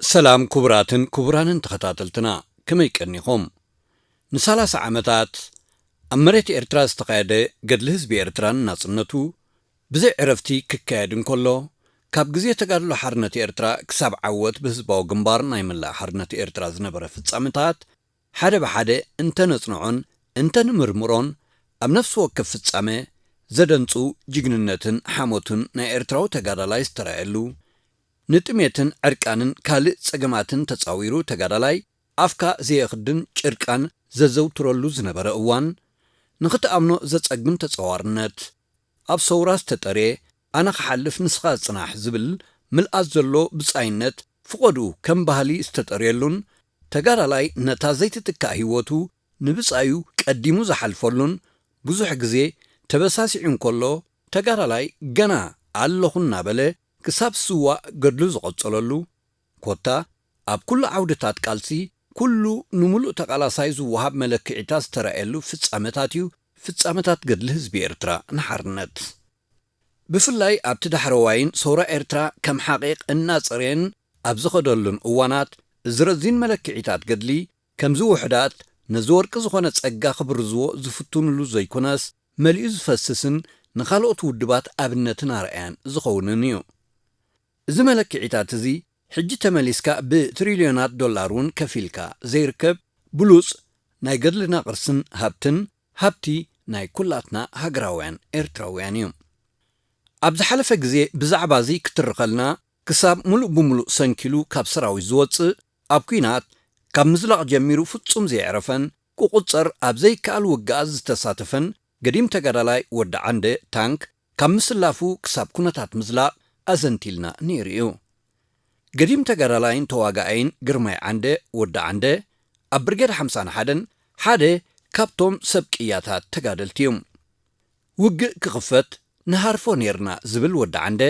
ሰላም ክቡራትን ክቡራንን ተኸታተልትና፣ ከመይ ቀኒኹም? ንሰላሳ ዓመታት ኣብ መሬት ኤርትራ ዝተኻየደ ገድሊ ህዝቢ ኤርትራን ናጽነቱ ብዘይ ዕረፍቲ ክካየድ እንከሎ፣ ካብ ግዜ ተጋድሎ ሓርነት ኤርትራ ክሳብ ዓወት ብህዝባዊ ግንባር ናይ መላእ ሓርነት ኤርትራ ዝነበረ ፍጻመታት ሓደ ብሓደ እንተነጽንዖን እንተንምርምሮን፣ ኣብ ነፍሲ ወከፍ ፍጻመ ዘደንጹ ጅግንነትን ሓሞትን ናይ ኤርትራዊ ተጋዳላይ ዝተራእየሉ፣ ንጥሜትን ዕርቃንን ካልእ ጸገማትን ተጻዊሩ ተጋዳላይ ኣፍካ ዘየኽድን ጭርቃን ዘዘውትረሉ ዝነበረ እዋን፣ ንኽትኣምኖ ዘጸግም ተጸዋርነት፣ ኣብ ሰውራ ዝተጠርየ ኣነ ክሓልፍ ንስኻ ጽናሕ ዝብል ምልኣት ዘሎ ብጻይነት ፍቖድኡ ከም ባህሊ ዝተጠርየሉን፣ ተጋዳላይ ነታ ዘይትትካእ ህይወቱ ንብጻዩ ቀዲሙ ዝሓልፈሉን፣ ብዙሕ ግዜ ተበሳሲዑ እንከሎ ተጋዳላይ ገና ኣለኹ እናበለ ክሳብ ዝስዋእ ገድሉ ዝቐጸለሉ፣ ኮታ ኣብ ኩሉ ዓውድታት ቃልሲ ኩሉ ንምሉእ ተቓላሳይ ዝወሃብ መለክዒታት ዝተራእየሉ ፍጻመታት እዩ፣ ፍጻመታት ገድሊ ህዝቢ ኤርትራ ንሓርነት። ብፍላይ ኣብቲ ዳሕረዋይን ሰውራ ኤርትራ ከም ሓቒቕ እናጸረየን ኣብ ዝኸደሉን እዋናት፣ እዚ ረዚን መለክዒታት ገድሊ ከምዚ ውሑዳት ነዚ ወርቂ ዝኾነ ጸጋ ክብርዝዎ ዝፍትኑሉ ዘይኮነስ፣ መሊኡ ዝፈስስን ንኻልኦት ውድባት ኣብነትን ኣርኣያን ዝኸውንን እዩ። እዚ መለክዒታት እዚ ሕጂ ተመሊስካ ብትሪልዮናት ዶላር እውን ከፊልካ ዘይርከብ ብሉጽ ናይ ገድልና ቅርስን ሃብትን፣ ሃብቲ ናይ ኩላትና ሃገራውያን ኤርትራውያን እዩ። ኣብ ዝሓለፈ ግዜ ብዛዕባ እዚ ክትርኸልና፣ ክሳብ ምሉእ ብምሉእ ሰንኪሉ ካብ ሰራዊት ዝወጽእ፣ ኣብ ኲናት ካብ ምዝላቕ ጀሚሩ ፍጹም ዘየዕረፈን ክቑጸር ኣብ ዘይከኣል ውግኣት ዝተሳተፈን ገዲም ተጋዳላይ ወዲ ዓንደ ታንክ፣ ካብ ምስላፉ ክሳብ ኩነታት ምዝላቕ ኣዘንቲልና ነይሩ እዩ። ገዲም ተጋዳላይን ተዋጋኣይን ግርማይ ዓንደ፣ ወዲ ዓንደ፣ ኣብ ብርጌድ ሓምሳን ሓደን ሓደ ካብቶም ሰብ ቅያታት ተጋደልቲ እዩ። ውግእ ክኽፈት ንሃርፎ ኔርና ዝብል ወዲ ዓንደ፣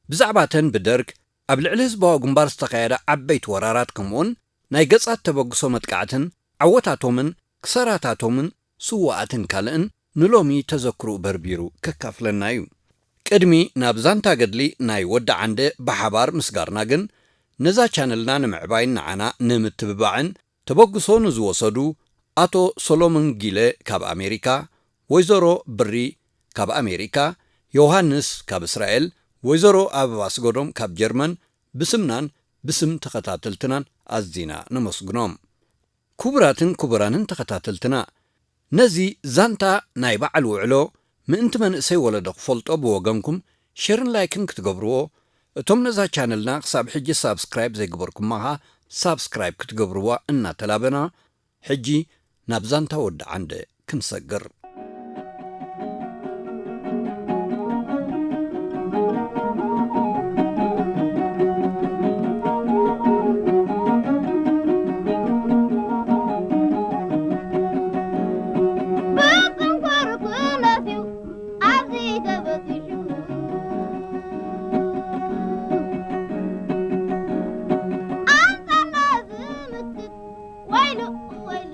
ብዛዕባተን ብደርግ ኣብ ልዕሊ ህዝባዊ ግንባር ዝተኻየዳ ዓበይቲ ወራራት፣ ከምኡውን ናይ ገጻት ተበግሶ መጥቃዕትን ዓወታቶምን ክሰራታቶምን ስውኣትን ካልእን ንሎሚ ተዘክሮኡ በርቢሩ ከካፍለና እዩ። ቅድሚ ናብ ዛንታ ገድሊ ናይ ወዲ ዓንደ ብሓባር ምስጋርና ግን፣ ነዛ ቻነልና ንምዕባይን ንዓና ንምትብባዕን ተበግሶ ንዝወሰዱ ኣቶ ሶሎሞን ጊለ ካብ ኣሜሪካ፣ ወይዘሮ ብሪ ካብ ኣሜሪካ፣ ዮሃንስ ካብ እስራኤል፣ ወይዘሮ ኣበባ ኣስገዶም ካብ ጀርመን ብስምናን ብስም ተኸታተልትናን ኣዚና ነመስግኖም። ክቡራትን ክቡራንን ተኸታተልትና፣ ነዚ ዛንታ ናይ በዓል ውዕሎ ምእንቲ መንእሰይ ወለዶ ክፈልጦ ብወገንኩም ሼርን ላይክን ክትገብርዎ፣ እቶም ነዛ ቻነልና ክሳብ ሕጂ ሳብስክራይብ ዘይገበርኩማ ኸኣ ሳብስክራይብ ክትገብርዋ እናተላበና፣ ሕጂ ናብ ዛንታ ወዲ ዓንደ ክንሰግር። ብጽንኩር ኩነት'ዩ ኣብዚ ተበጺሑ። ኣንጻርና ዝምክት ወይሉ ወይሉ።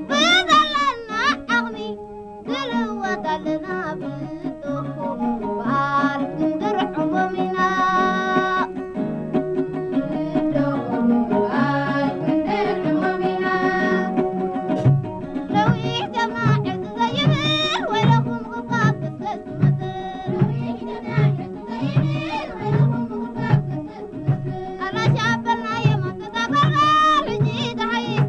ብዘለና ዓቕሚ ክንዋጋ ኣለና፣ ብድኹም እምበኣር ክንድርዖም ኢና። ብድኹም እምበኣር ክንድርዖም ኢና። ነዊሕ ጀማዕ ዘይብል ወይለኹም ክፋት ክሰስ ዝመጽእ። ነዊሕ ጀማዕ ዘይብል ወይለኹም ክፋት ክሰስ ዝመጽእ። ኣላሻበልናዮ መንፈሳ ጓልጓል ሕጂ ተሓይሽ።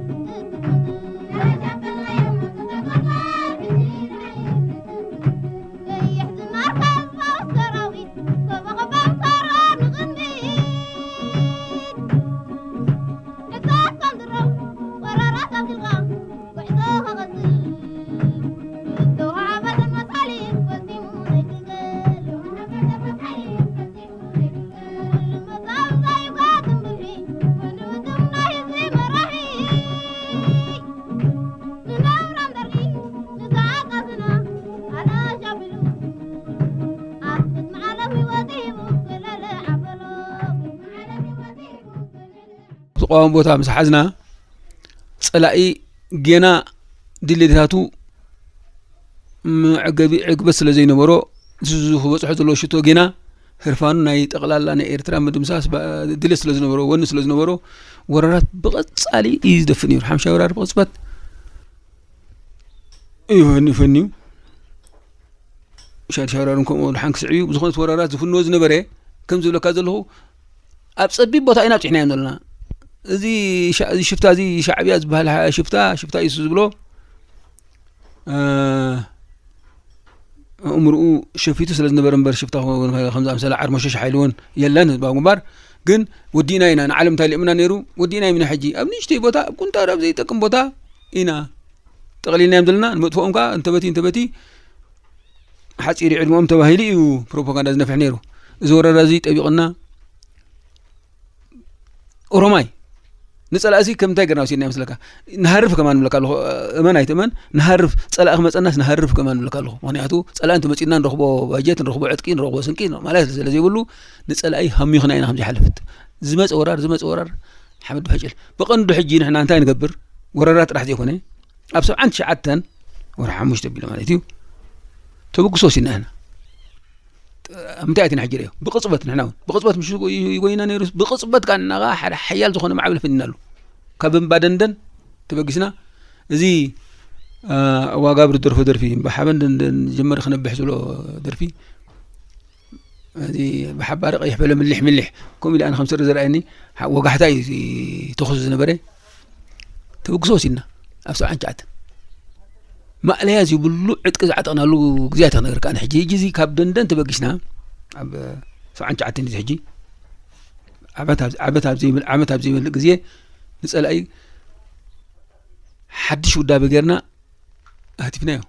ዝቋወም ቦታ ምስ ሓዝና፣ ጸላኢ ጌና ድሌታቱ መዕገቢ ዕግበት ስለ ዘይነበሮ፣ ንሱ ክበጽሖ ዘለዎ ሽቶ ጌና ህርፋኑ ናይ ጠቕላላ ናይ ኤርትራ ምድምሳስ ባ-፣ ድሌት ስለ ዝነበሮ፣ ወኒ ስለ ዝነበሮ፣ ወራራት ብቐጻሊ እዩ ዝደፍእ ነይሩ። ሓምሻይ ወራር ብቕጽበት እዩ ፈንዩ፣ ፈንዩ። ሻድሻይ ወራር እውን ከምኡ ድሓን ክስዕብ እዩ። ብዝኾነ እቲ ወራራት ዝፍንዎ ዝነበረ፣ ከም ዝብለካ ዘለኹ፣ ኣብ ጸቢብ ቦታ ኢና ኣብጺሕናዮም ዘለና። እዚ ሻ-፣ እዚ ሽፍታ እዚ ሻዕብያ ዝበሃል ሓ-፣ ሽፍታ፣ ሽፍታ እዩ ዝብሎ፣ እ፣ ኣእምርኡ ሸፊቱ ስለ ዝነበረ እምበር ሽፍታ ክኸውን ከም ዝኣምሰለ ዓርሞሸሽ ሓይሊ እውን የለን ህዝባዊ ግንባር። ግን ወዲእና ኢና፣ ንዓለም እንታይ ልእምና ነይሩ? ወዲእና ኢና ሕጂ። ኣብ ንእሽተይ ቦታ፣ ኣብ ቁንጣሮ ኣብ ዘይጠቅም ቦታ ኢና ጠቕሊልናዮም ዘለና። ንመጥፍኦም ከኣ እንተበቲ፣ እንተበቲ ሓጺር እዩ ዕድመኦም ተባሂሉ እዩ ፕሮፓጋንዳ ዝነፍሕ ነይሩ። እዚ ወረራ እዚ ጠቢቕና ኦሮማይ ንጸላእሲ ከም እንታይ ገርና ወሲድና ይመስለካ? ንሃርፍ ከማን ንብለካ ኣለኹ። እመን ኣይትእመን፣ ንሃርፍ፣ ጸላእ ክመጸናስ ንሃርፍ ከማን ንብለካ ኣለኹ። ምኽንያቱ ጸላእ እንተመጺእና ንረኽቦ ባጀት፣ ንረኽቦ ዕጥቂ፣ ንረኽቦ ስንቂ ማለት ስለ ዘይብሉ፣ ንጸላኢ ሃሚኽና ኢና ከምዚ ሓለፍት። ዝመጸ ወራር፣ ዝመጸ ወራር፣ ሓመድ ብሕጭል። ብቐንዱ ሕጂ ንሕና እንታይ ንገብር? ወረራ ጥራሕ ዘይኮነ፣ ኣብ ሰብዓን ትሽዓተን ወርሒ ሓሙሽተ ኣቢሉ ማለት እዩ፣ ተበግሶ ወሲድና ኢና። ኣብ ምንታይ ኣቲና ሕጂ ርእዮ? ብቕጽበት ንሕና እውን። ብቕጽበት ምሽ ይጎይና ነይሩ። ብቕጽበት ከኣ ንሕና ከኣ ሓደ ሓያል ዝኾነ ማዕበል ፈኒና ኣሎ። ካብ እምባ ደንደን ተበጊስና፣ እዚ፣ አ፣ ዋጋብር ዝደርፎ ደርፊ፣ እምባ ሓበን ደንደን ጀመረ ክነብሕ ዝብሎ ደርፊ፣ እዚ ብሓባሪ ቀይሕ በለ ምልሕ ምልሕ፣ ከምኡ ኢሉ ኣነ ከም ስሪ ዝረኣየኒ፣ ሓ-፣ ወጋሕታ እዩ እዚ ተኹሱ ዝነበረ። ተበግሶ ወሲድና ኣብ ሰብዓን ትሽዓተን። ማእለያ ዘይብሉ ዕጥቂ ዝዓጠቕናሉ ግዜያት ክነግረካ ኣነ ሕጂ። ሕጂ እዚ ካብ ደንደን ተበጊስና ኣብ ሰብዓን ትሽዓተን እዚ ሕጂ ዓመት ኣብ፣ ዓመት ኣብ ዘይመል-፣ ዓመት ኣብ ዘይመልእ ግዜ ንጸላኢ ሓድሽ ውዳበ ጌርና ኣህቲፍናዮ።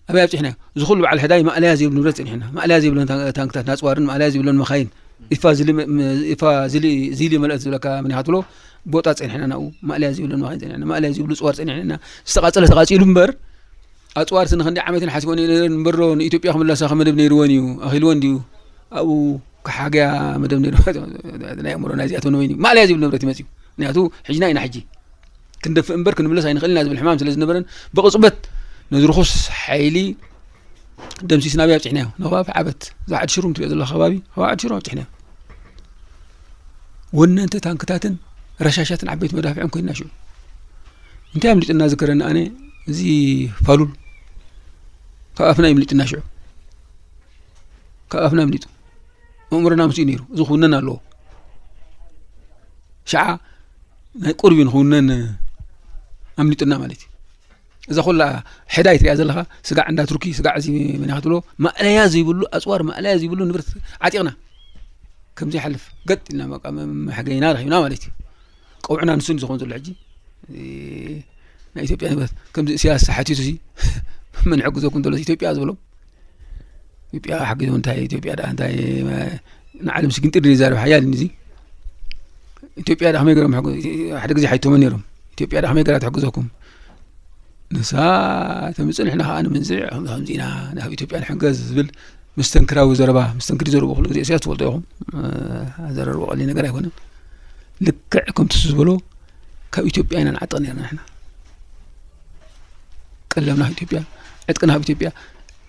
ኣበይ ኣብጺሕናዮ? እዚ ኩሉ በዓል ሕዳይ ማእለያ ዘይብሉ ንብረት ጸኒሕና። ማእለያ ዘይብለን ታን-፣ ታንክታት ናጽዋርን ማእለያ ዘይብለን መኻይን፣ ኢፋ ዝሊ መ-፣ መ-፣ ኢፋ ዝሊ፣ ዝሊ መልአት ዝብለካ መን ኢኻ ትብሎ? ቦጣ ጸኒሕና ናብኡ። ማእለያ ዘይብለን መኻይን ጸኒሕና። ማእለያ ዘይብሉ ጽዋር ጸኒሕና። ዝተቓጸለ ተቓጺሉ እምበር፣ ኣጽዋር ስኒ ክንደይ ዓመትን ሓሲቦ ነይረን እምበር ዶ ንኢትዮጵያ ክምለሳ ከ መደብ ነይርወን እዩ? ኣኺልወን ድዩ? ኣብኡ ክሓገያ መደብ ነይሩ። ናይ ኣእምሮ ናይዚኣቶም ንበይኑ እዩ። ማእለያ ዘይብሉ ንብረት እዩ መጺኡ። ምኽንያቱ ሕጅና ኢና ሕጂ። ክንደፍእ እምበር ክንምለስ ኣይንኽእልን ኢና ዝብል ሕማም ስለ ዝነበረን፣ ብቕጽበት ነዚ ርኹስ ሓይሊ ደምሲስና ኣበይ ኣብጺሕናዮ? ንከባቢ ዓበት። እዛ ዓዲ ሽሩም ትሪኦ ዘለኻ ከባቢ፣ ኣብ ዓዲ ሽሩም ኣብጺሕናዮ። ወነንቲ ታንክታትን ረሻሻትን ዓበይቲ መዳፍዕን ኮይንና ሽዑ። እንታይ ኣምሊጥና ዝከረኒ ኣነ? እዚ ፋሉል ካብ ኣፍና ይምሊጥና ሽዑ። ካብ ኣፍና ኣምሊጡ። ኣእምሮና ምስኡ ነይሩ። እዚ ክውነን ኣለዎ። ሽዓ ናይ ቁርቢ ንክውነን ኣምሊጡና ማለት እዩ። እዛ ኩላ ሕዳይ ትሪኣ ዘለኻ፣ ስጋዕ እንዳ ቱርኪ፣ ስጋዕ እዚ መን ኢኻ ትብሎ፣ ማእለያ ዘይብሉ ኣጽዋር፣ ማእለያ ዘይብሉ ንብረት ዓጢቕና። ከም ዘይሓልፍ ገጥ ኢልና በቃ መ-፣ መሕገይና ረኺብና ማለት እዩ። ቀውዕና ንሱ እዩ ዝኸውን ዘሎ ሕጂ። እ፣ ናይ ኢትዮጵያ ንብረት ከምዚ ኢሳያስ ሓቲቱ እዚ መን ይሕግዘኩም ዘሎ ኢትዮጵያ ዝበሎም። ኢትዮጵያ ሓጊዞም እንታይ ኢትዮጵያ ደኣ እንታይ፣ ንዓለም ስግንጢር ድዩ ይዛረብ ሓያል እዚ። ኢትዮጵያ ደኣ ከመይ ገይሮም ይሕግዙ? ሓደ ግዜ ሓይቶሞ ነይሮም። ኢትዮጵያ ደኣ ከመይ ገይራ ትሕግዘኩም? ንሳ ተምጽእ ንሕና ከኣ ንምንዝዕ፣ ከምዚ ኢና ናብ ኢትዮጵያ ንሕገዝ ዝብል መስተንክራዊ ዘረባ፣ መስተንክር ዘረባ ኩሉ ግዜ ኢሳያስ ትፈልጦ ኢኹም። እ፣ ኣዘራርባ ቀሊል ነገር ኣይኮነን። ልክዕ ከምቲ እሱ ዝበሎ ካብ ኢትዮጵያ ኢና ንዓጥቕ ነርና ንሕና። ቀለብና ካብ ኢትዮጵያ፣ ዕጥቅና ካብ ኢትዮጵያ።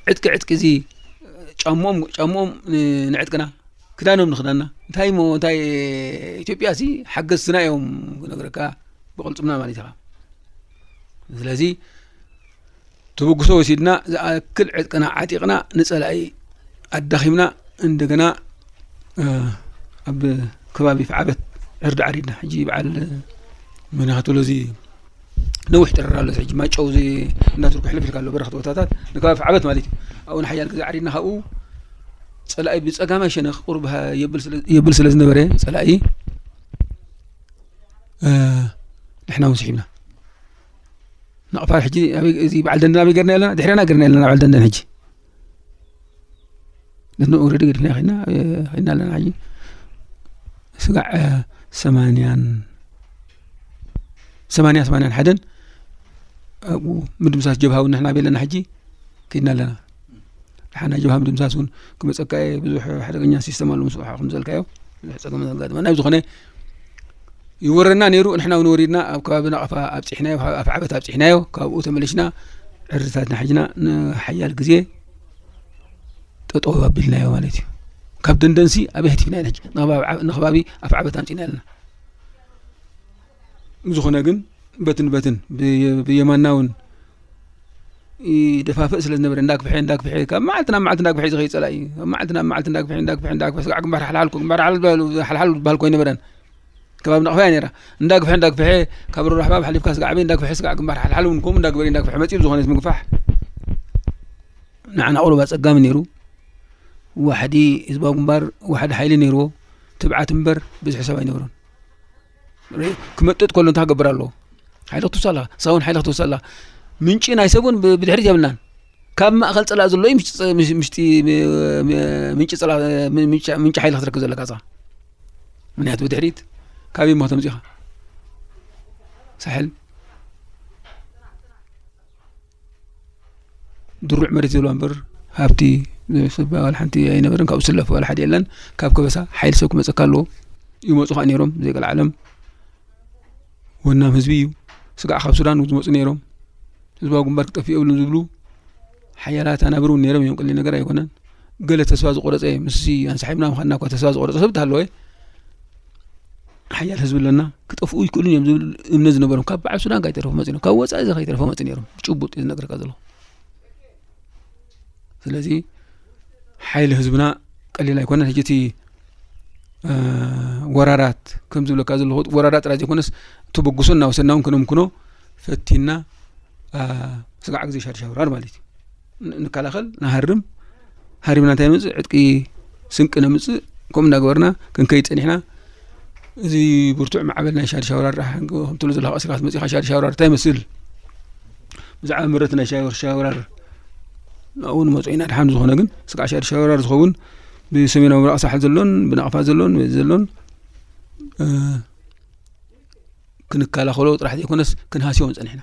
ዕጥቂ፣ ዕጥቂ እዚ ጫምኦም፣ ጫምኦም ን-፣ ንዕጥቅና፣ ክዳኖም ንክዳንና። እንታይ እሞ፣ እንታይ ኢትዮጵያ ሲ ሓገዝትና እዮም ክነግረካ ብቕልጽምና ማለት ኢኻ። ስለዚ ተበግሶ ወሲድና ዝኣክል ዕጥቅና ዓጢቕና ንጸላኢ ኣዳኺምና እንደገና፣ እ፣ ኣብ ከባቢ ፍዓበት ዕርዲ ዓሪድና። ሕጂ በዓል መን ኢኻ ትብሎ እዚ ነዊሕ ጥረር ኣሎ። ሕጂ ማጨው እዚ እንዳ ቱርኪ ሕልፍ ኢልካ ኣሎ በረኽቲ ቦታታት ንከባቢ ፍዓበት ማለት እዩ። ኣብኡ ንሓያል ግዜ ዓሪድና ካብኡ ጸላኢ ብጸጋማይ ሸነኽ ቁሩብ ሃ-፣ የብል ስለ፣ የብል ስለ ዝነበረ ጸላኢ፣ እ፣ ንሕና እውን ስሒብና። ናቕፋ ሕጂ ኣበይ፣ እዚ በዓል ደንደን ኣበይ ገርና ኣለና? ድሕረና ገርና ኣለና በዓል ደንደን ሕጂ። ደንደን ኦልሬዲ ገዲፍና ኸድና፣ እ፣ ኸድና ኣለና ሕጂ። ስጋዕ፣ እ፣ ሰማንያን፣ ሰማንያ፣ ሰማንያን ሓደን ኣብኡ ምድምሳስ ጀብሃ እውን ንሕና ቤለና ሕጂ ከይድና ኣለና። ደሓን ናይ ጀብሃ ምድምሳስ እውን ክመጸካ እየ፣ ብዙሕ ሓደገኛ ሲስተም ኣሎ ምስኡ ከም ዘልካዮ፣ ብዙሕ ጸገም ዘጋጥመና። ብዝኾነ ይወረና ነይሩ፣ ንሕና እውን ወሪድና ኣብ ከባቢ ናቕፋ ኣብጺሕናዮ፣ ኣብ ዓበት ኣብጺሕናዮ፣ ካብኡ ተመሊስና ዕርድታትና ሒዝና ንሓያል ግዜ ጠጠው ኣቢልናዮ ማለት እዩ። ካብ ደንደንሲ ኣበይ ህቲፍና ኢና ሕጂ? ንኸባቢ ኣፍዓበት ኣምፂና ኣለና። ዝኾነ ግን በትን በትን ብየማና እውን ይደፋፍእ ስለ ዝነበረ እንዳግፍሐ እንዳግፍሐ ካብ መዓልቲ ናብ መዓልቲ እንዳግፍሐ ዝኸይድ ፀላኢ እዩ። ካብ መዓልቲ ናብ መዓልቲ እንዳግፍሐ እንዳግፍሐ እንዳግፍሐ ስጋዕ ግንባር ሓልሓል ግንባር ሓልሓል ዝበሃል እኮ ኣይነበረን። ከባቢ ናቕፋ እያ ነይራ። እንዳግፍሐ እንዳግፍሐ ካብ ሮራሕባብ ሓሊፍካ ስጋዕ በይ እንዳግፍሐ ስጋዕ ግንባር ሓልሓል እውን ከምኡ እንዳግበረ እንዳግፍሐ መፂኡ ብዝኾነ ምግፋሕ ንዓና ቁሩብ ኣፀጋሚ ነይሩ። ዋሕዲ ህዝባዊ ግንባር ዋሕዲ ሓይሊ ነይርዎ። ትብዓት እምበር ብዙሕ ሰብ ኣይነበሮን። ክመጥጥ ከሎ እንታይ ክገብር ኣለዎ? ሓይሊ ክትወስድ ኣለኻ። ንስኻ እውን ሓይሊ ክትወስድ ኣለኻ። ምንጪ ናይ ሰብ እውን ብድሕሪት የብልናን። ካብ ማእኸል ፀላእ ዘሎ እዩ ምንጪ ሓይሊ ክትረክብ ዘለካ ንስኻ። ምክንያቱ ብድሕሪት ካበይ እሞ ከተምፅኢኻ? ሳሕል ድሩዕ መሬት ዘለዋ እምበር ሃብቲ ሰብ ዋላ ሓንቲ ኣይነበረን። ካብኡ ስለፍ ዋላ ሓደ የለን። ካብ ከበሳ ሓይሊ ሰብ ክመፀካ ኣለዎ። ይመፁ ከዓ ነይሮም ዘይቀልዓለም ወናም ህዝቢ እዩ። ስጋዕ ካብ ሱዳን ዝመፁ ነይሮም። ህዝባዊ ግንባር ክጠፍእ የብሉን ዝብሉ ሓያላት ኣናብር እውን ነይሮም እዮም። ቀሊል ነገር ኣይኮነን። ገለ ተስፋ ዝቆረፀ ምስዚ ኣንሳሒብና ምዃንና እኳ ተስፋ ዝቆረፀ ሰብ ተሃለወ ሓያል ህዝቢ ኣለና ክጠፍኡ ይክእሉን እዮም ዝብል እምነት ዝነበሮም ካብ በዓል ሱዳን ከይተረፉ መፂ ካብ ወፃኢ እዚ ከይተረፈ መፂ ነይሮም። ብጭቡጥ ዝነግረካ ዘለኹ። ስለዚ ሓይሊ ህዝብና ቀሊል ኣይኮነን። ሕጂ እቲ ወራራት ከም ዝብለካ ዘለኹ ወራራት ጥራይ ዘይኮነስ ተበግሶ እናወሰድና እውን ክነምክኖ ፈቲና ስጋዕ ግዜ ሻድሻ ወራር ማለት እዩ። ንከላኸል ንሃርም ሃሪምና እንታይ ነምፅእ ዕጥቂ ስንቂ ነምፅእ ከምኡ እንዳገበርና ክንከይድ ፀኒሕና። እዚ ብርቱዕ ማዕበል ናይ ሻድሻ ወራር ከምትብሎ ዘለካ ቀሲልካ ክትመፅእ ኢኻ። ሻድሻ ወራር እንታይ ይመስል? ብዛዕባ ምረት ናይ ሻድሻ ወራር ኣብኡ ንመፅኦ ኢና። ድሓን ዝኾነ ግን ስጋዕ ሻድሻ ወራር ዝኸውን ብሰሜናዊ ምብራቕ ሳሕል ዘሎን ብናቕፋ ዘሎን በዚ ዘሎን ክንከላኸሎ ጥራሕ ዘይኮነስ ክንሃስዮም ፀኒሕና።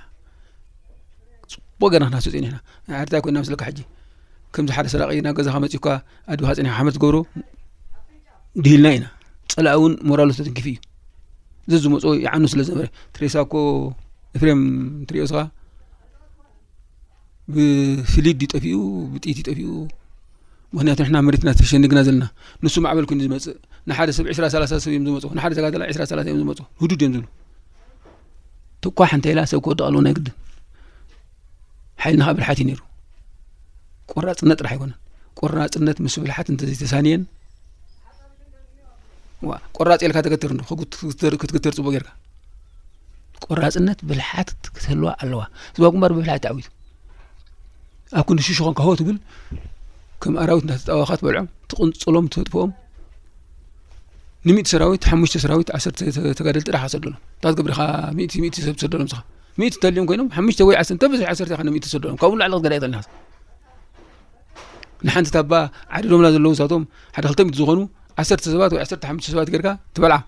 ፅቡቅ ገርና ክንሃስዮ ፀኒሕና። ንዓርታ ኮይና ምስለካ ሕጂ ከምዚ ሓደ ሰራቂ ናብ ገዛኻ መፂእኳ ኣድብኻ ፀኒሕካ ሓመድ ትገብሮ ድሂልና ኢና። ፀላኢ እውን ሞራሉ ተተንኪፉ እዩ። እዚ ዝመፅኦ ይዓኑ ስለ ዝነበረ ትሬሳ እኮ ኤፍሬም ትሪኦ ስኻ ብፍሊድ ይጠፊኡ ብጥይት ይጠፊኡ። ምክንያቱ ንሕና መሬትና ተሸኒግና ዘለና። ንሱ ማዕበል ኮይኑ ዝመፅእ ንሓደ ሰብ ዕስራ ሰላሳ ሰብ እዮም ዝመፁ። ንሓደ ተጋደላ ዕስራ ሰላሳ እዮም ዝመፁ። ህዱድ እዮም ዝብሉ። ትኳሕ እንተ ኢላ ሰብ ክወድቕ ኣለዎ ናይ ግድን። ሓይልና ከዓ ብልሓት እዩ ነይሩ። ቆራፅነት ጥራሕ ኣይኮነን። ቆራፅነት ምስ ብልሓት እንተዘይተሳንየን ቆራፅ ኢልካ ተገትር እንዶ ክትግትር ፅቡቅ ጌርካ። ቆራፅነት ብልሓት ክትህልዋ ኣለዋ። ህዝባዊ ግንባር ብብልሓት ተዓዊቱ ኣብ ክንዲ ሽሹ ኮንካ ሆ ትብል ከም ኣራዊት እንዳተጣወኻ ትበልዖም ትቕንፅሎም ተጥፍኦም። ንሚእቲ ሰራዊት ሓሙሽተ ሰራዊት ዓሰርተ ተጋደልቲ ዳኻ ትሰደሎም እንታይ ትገብር ኢኻ? ሚእቲ ሚእቲ ሰብ ትሰደሎም ንስኻ። ሚእቲ እንተልዮም ኮይኖም ሓሙሽተ ወይ ዓሰርተ እንተብዝሕ ዓሰርተ ኢኻ ንሚእቲ ትሰደሎም ካብኡ ላዕሊ ክትገዳ ይኽእል ንሓንቲ ታባ ዓዲዶምላ ዘለዉ ንሳቶም ሓደ ክልተ ሚእቲ ዝኾኑ ዓሰርተ ሰባት ወይ ዓሰርተ ሓሙሽተ ሰባት ጌርካ ትበልዓ።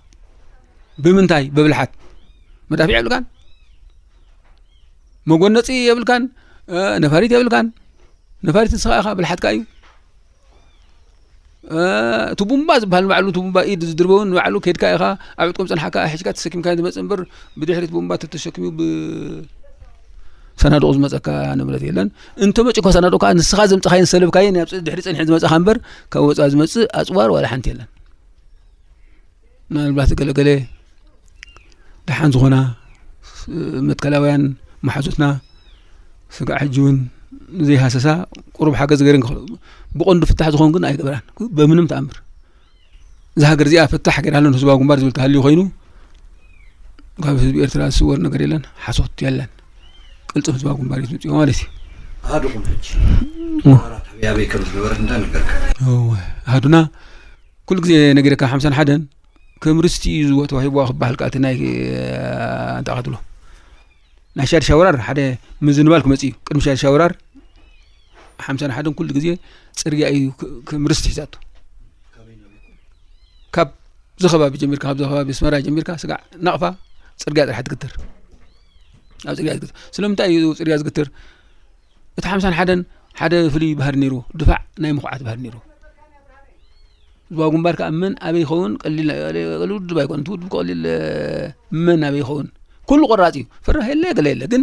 ብምንታይ? ብብልሓት። መዳፊዕ የብልካን፣ መጎነፂ የብልካን፣ ነፋሪት የብልካን። ነፋሪት ንስኻ ኢኻ ብልሓትካ እዩ። እቲ ቡምባ ዝበሃል ንባዕሉ እቲ ቡምባ ኢድ ዝድርበውን ንባዕሉ ከድካ ኢኻ ኣብ ዕጥቆም ፀንሓካ ሒዝካ ተሰኪምካ ዝመፅእ እምበር ብድሕሪት ቡምባ ተተሸኪሙ ብሰናድቑ ዝመፀካ ንብረት የለን። እንተመፂእኳ ሰናድቑ ከዓ ንስኻ ዘምፅኻይን ሰለብካይን ኣብ ድሕሪ ፀኒሑ ዝመፅኻ እምበር ካብ ወፃ ዝመፅእ ኣፅዋር ዋላ ሓንቲ የለን። ምናልባት ገለገለ ደሓን ዝኾና መትከላውያን መሓዙትና ስጋዕ ሕጂ እውን ዘይሃሰሳ ቁሩብ ሓገዝ ገይረን ብቐንዱ ፍታሕ ዝኾን ግን ኣይገበራን በምንም ተኣምር። እዛ ሃገር እዚኣ ፍታሕ ገይራለን ህዝባዊ ግንባር ዝብል ተሃልዩ ኮይኑ ካብ ህዝቢ ኤርትራ ዝስወር ነገር የለን። ሓሶት የለን። ቅልፅም ህዝባዊ ግንባር እዩ ዝምፅኦ ማለት እዩ። ኣሃዱኹም ሕጂ ኣራት ኣበይ ኣበይ ከም ዝነበረት እንታይ ነገርካ? ኣሃዱና ኩሉ ግዜ ነጊረካ ሓምሳን ሓደን ከም ርስቲ እዩ ዝዎ ተዋሂብዋ ክበሃል ከኣ እቲ ናይ እንታይ ክትብሎ ናይ ሻድሻ ወራር ሓደ ምዝንባል ክመጽእ እዩ። ቅድሚ ሻድሻ ወራር ሓምሳን ሓደን ኩሉ ግዜ ጽርግያ እዩ ከም ርስቲ ሒዛቶ። ካብ እዚ ከባቢ ጀሚርካ ካብዚ ከባቢ ኣስመራ ጀሚርካ ስጋዕ ናቕፋ ጽርግያ ጥራሕ ትግትር ኣብ ጽርግያ ትግትር። ስለምንታይ እዩ ጽርግያ ዝግትር? እቲ ሓምሳን ሓደን ሓደ ፍሉይ ባህሪ ነይርዎ። ድፋዕ ናይ ምኹዓት ባህሪ ነይርዎ። ህዝባዊ ግንባር ከዓ መን ኣበይ ይኸውን ቀሊል ውድብ ኣይኮን እቲ ውድብ ቀሊል መን ኣበይ ይኸውን ኩሉ ቆራፅ እዩ። ፍርህ የለ ገለ የለ ግን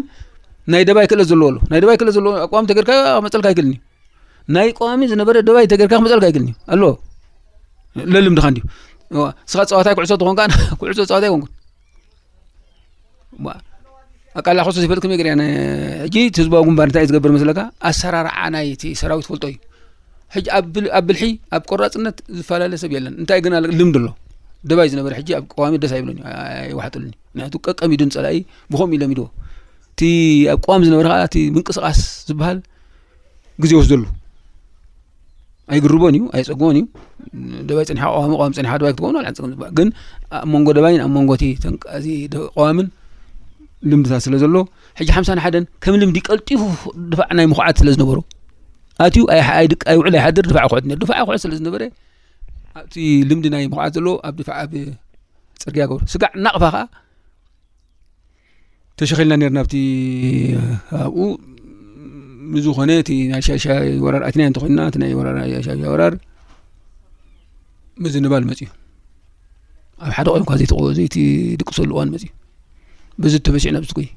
ናይ ደባይ ክእለት ዘለዎ ኣሎ። ናይ ደባይ ክእለት ዘለዎ ኣቋም ተገርካ መፀልካ ኣይክልን እዩ። ናይ ቀዋሚ ዝነበረ ደባይ ተገርካ ክመፀልካ ኣይክእልን እዩ ኣሎ። ለልምድኻ እንዲዩ። እዋ፣ ንስኻ ተፃዋታይ ኩዕሶ ትኾንካ፣ ኩዕሶ ተፃዋታይ ኣይኮንኩን። እዋ፣ ኣቃላ ኮሶ ዝፈልጥ ከመይ ገርያ ነ-፣ ሕጂ እቲ ህዝባዊ ግንባር እንታይ እዩ ዝገብር መስለካ? ኣሰራርዓ ናይ እቲ ሰራዊት ፈልጦ እዩ። ሕጂ ኣብ ብል-፣ ኣብ ብልሒ፣ ኣብ ቆራፅነት ዝፈላለ ሰብ የለን። እንታይ ግን ኣለ-፣ ልምዲ ኣሎ። ደባይ ዝነበረ ሕጂ ኣብ ቀዋሚ ደስ ኣይብለኒ፣ ኣይ-፣ ኣይዋሕጠሉኒ። ምክንያቱ ቀቀሚዱን ፀላኢ ብኸምኡ እዩ ለሚድዎ። እቲ ኣብ ቀዋሚ ዝነበረ ከዓ እቲ ምንቅስቃስ ዝበሃል ግዜ ይወስደሉ። ኣይግርቦን እዩ፣ ኣይጸግቦን እዩ። ደባይ ጸኒሓ ቀዋሚ፣ ቀዋሚ ጸኒሓ ደባይ ክትከውን ዋላ ጸገም ዝበሃል። ግን ኣብ መንጎ ደባይን ኣብ መንጎ እቲ ተንቀ-፣ እዚ ደ-፣ ቀዋምን ልምድታት ስለ ዘሎ፣ ሕጂ ሓምሳን ሓደን ከም ልምዲ ቀልጢፉ ድፋዕ ናይ ምኹዓት ስለ ዝነበሮ፣ ኣትዩ ኣይ-፣ ኣይድቅ-፣ ኣይውዕል ኣይሓድር ድፋዕ ይኹዕት ነይሩ። ድፋዕ ይኹዕት ስለ ዝነበረ፣ ኣብቲ ልምዲ ናይ ምኹዓት ዘሎ ኣብ ድፋዕ ኣብ ጽርግያ ገበሩ። ስጋዕ ናቕፋ ኸኣ ተሸኺልና ነርና ኣብቲ ኣብኡ። ብዝኾነ እቲ ናይ ሻሻይ ወራር ኣቲና እንተኾይንና፣ እቲ ናይ ወራር፣ ናይ ሻሻይ ወራር ምዝንባል መጽዩ። ኣብ ሓደ ቆይምካ ዘይትቆ-፣ ዘይትድቅሰሉ እዋን መጽዩ። በዚ ተበሲዕና ብዚ ትኮይ፣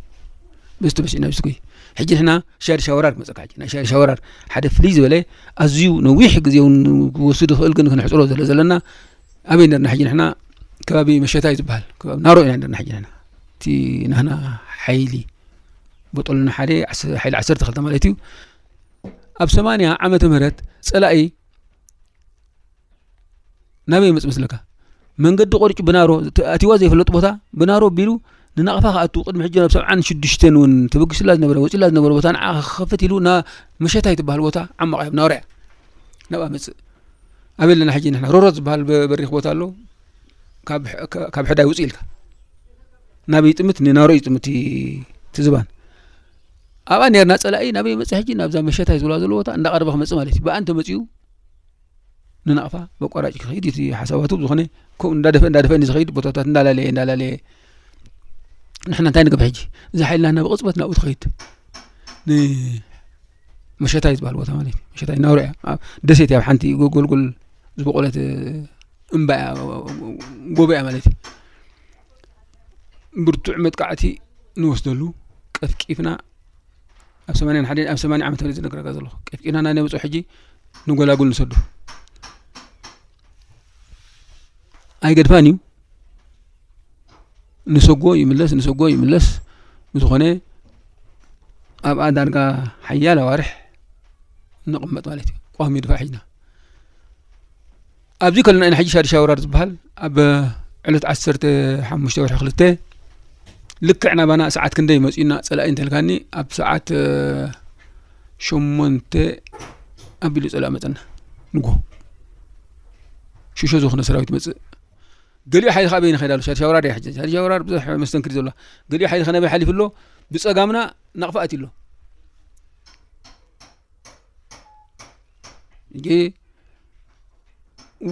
በዚ ተበሲዕና ብዚ ትኮይ። ሕጂ ንሕና ሻድሻ ወራር ክመጸካ፣ ሕጂ ናይ ሻድሻ ወራር ሓደ ፍልይ ዝበለ፣ ኣዝዩ ነዊሕ ግዜ እውን ክወስድ ይኽእል፣ ግን ክንሕጽሮ ስለ ዘለና፣ ኣበይ ነርና ሕጂ ንሕና? ከባቢ መሸታ እዩ ዝበሃል፣ ከባቢ ናሮ ኢና ነርና ሕጂ ንሕና። እቲ ናህና ሓይሊ፣ ቦጦሎና ሓደ፣ ዓስ-፣ ሓይሊ ዓሰርተ ክልተ ማለት እዩ። ኣብ ሰማንያ ዓመተ ምህረት ጸላኢ ናበይ ይመጽእ መስለካ? መንገዲ ቆሪጹ ብናሮ፣ ተ-፣ ኣቲዋ ዘይፈለጥ ቦታ ብናሮ ኣቢሉ ንናቕፋ ክኣቱ፣ ቅድሚ ሕጂ ናብ ሰብዓን ሽዱሽተን እውን ተበጊሱላ ዝነበረ፣ ወጺኡላ ዝነበረ ቦታ ንዓ ክኸፍት ኢሉ ናብ መሸታ ትበሃል ቦታ ዓሞቓ እያ፣ ናውራ እያ። ናብኣ መጽእ። ኣበይ ኣለና ሕጂ ንሕና? ሮሮት ዝበሃል በ-፣ በሪኽ ቦታ ኣሎ። ካብ ሕ-፣ ከ-፣ ካብ ሕዳይ ውጽእ ኢልካ ናበይ ይጥምት? ንናውራ ይጥምት እቲ ዝባን። ኣብኣ ኔርና ጸላኢ ናበይ ይመጽእ ሕጂ? ናብዛ መሸታ እዩ ዝብላ ዘሎ ቦታ እንዳቐረበ ክመጽእ ማለት እዩ። ብኣ እንተመጺኡ ንናቕፋ በቋራጭ ክኸይድ እቲ ሓሳባቱ። ብዝኾነ ከምኡ እንዳደፈ፣ እንዳደፈ እንዲ ዝኸይድ ቦታታት እንዳላለየ፣ እንዳላለየ፣ ንሕና እንታይ ንገብር ሕጂ? እዚ ሓይልና ናብ ቅጽበት ናብኡ ትኸይድ። ን-፣ መሸታይ ዝበሃል ቦታ ማለት እዩ። መሸታይ ናውራ እያ። ኣብ ደሴት እያ፣ ኣብ ሓንቲ ጎ-፣ ጎልጎል ዝበቆለት እምባ እያ፣ ጎቦ እያ ማለት እዩ። ብርቱዕ መጥቃዕቲ ንወስደሉ፣ ቀፍቂፍና፣ ኣብ ሰማንያን ሓደን፣ ኣብ ሰማንያ ዓመተ ምህረት ዝነግረካ ዘለኹ። ቀፍቂፍና ናይ ነብጾ ሕጂ ንጎላጉል ንሰዱ። ኣይገድፋን እዩ። ንሰጎ ይምለስ፣ ንሰጎ ይምለስ። ብዝኾነ ኣብኣ ዳርጋ ሓያለ ኣዋርሕ ንቕመጥ ማለት እዩ። ቋሚ ድፋዕ ሒዝና። ኣብዚ ከለና ኢና ሕጂ ሻድሻ ወራር ዝበሃል ኣብ ዕለት ዓሰርተ ሓሙሽተ ወርሒ ክልተ ልክዕ ናባና ሰዓት ክንደይ መጺኡና ጸላኢ እንተልካኒ፣ ኣብ ሰዓት፣ እ፣ ሸሞንተ ኣቢሉ ጸላኢ መጸና። ንጎ ሽሾ ዝኾነ ሰራዊት መጽእ። ገሊኡ ሓይሊ ካብ በይን ይኸይድ ኣሎ። ሻድሻ ወራር እያ ሕጂ። ሻድሻ ወራር ብዙሕ መስተንክር እዩ ዘሎ። ገሊኡ ሓይሊ ከናበይ ሓሊፉ ኣሎ? ብጸጋምና ናቕፋ ኣትዩ ኣሎ። ሕጂ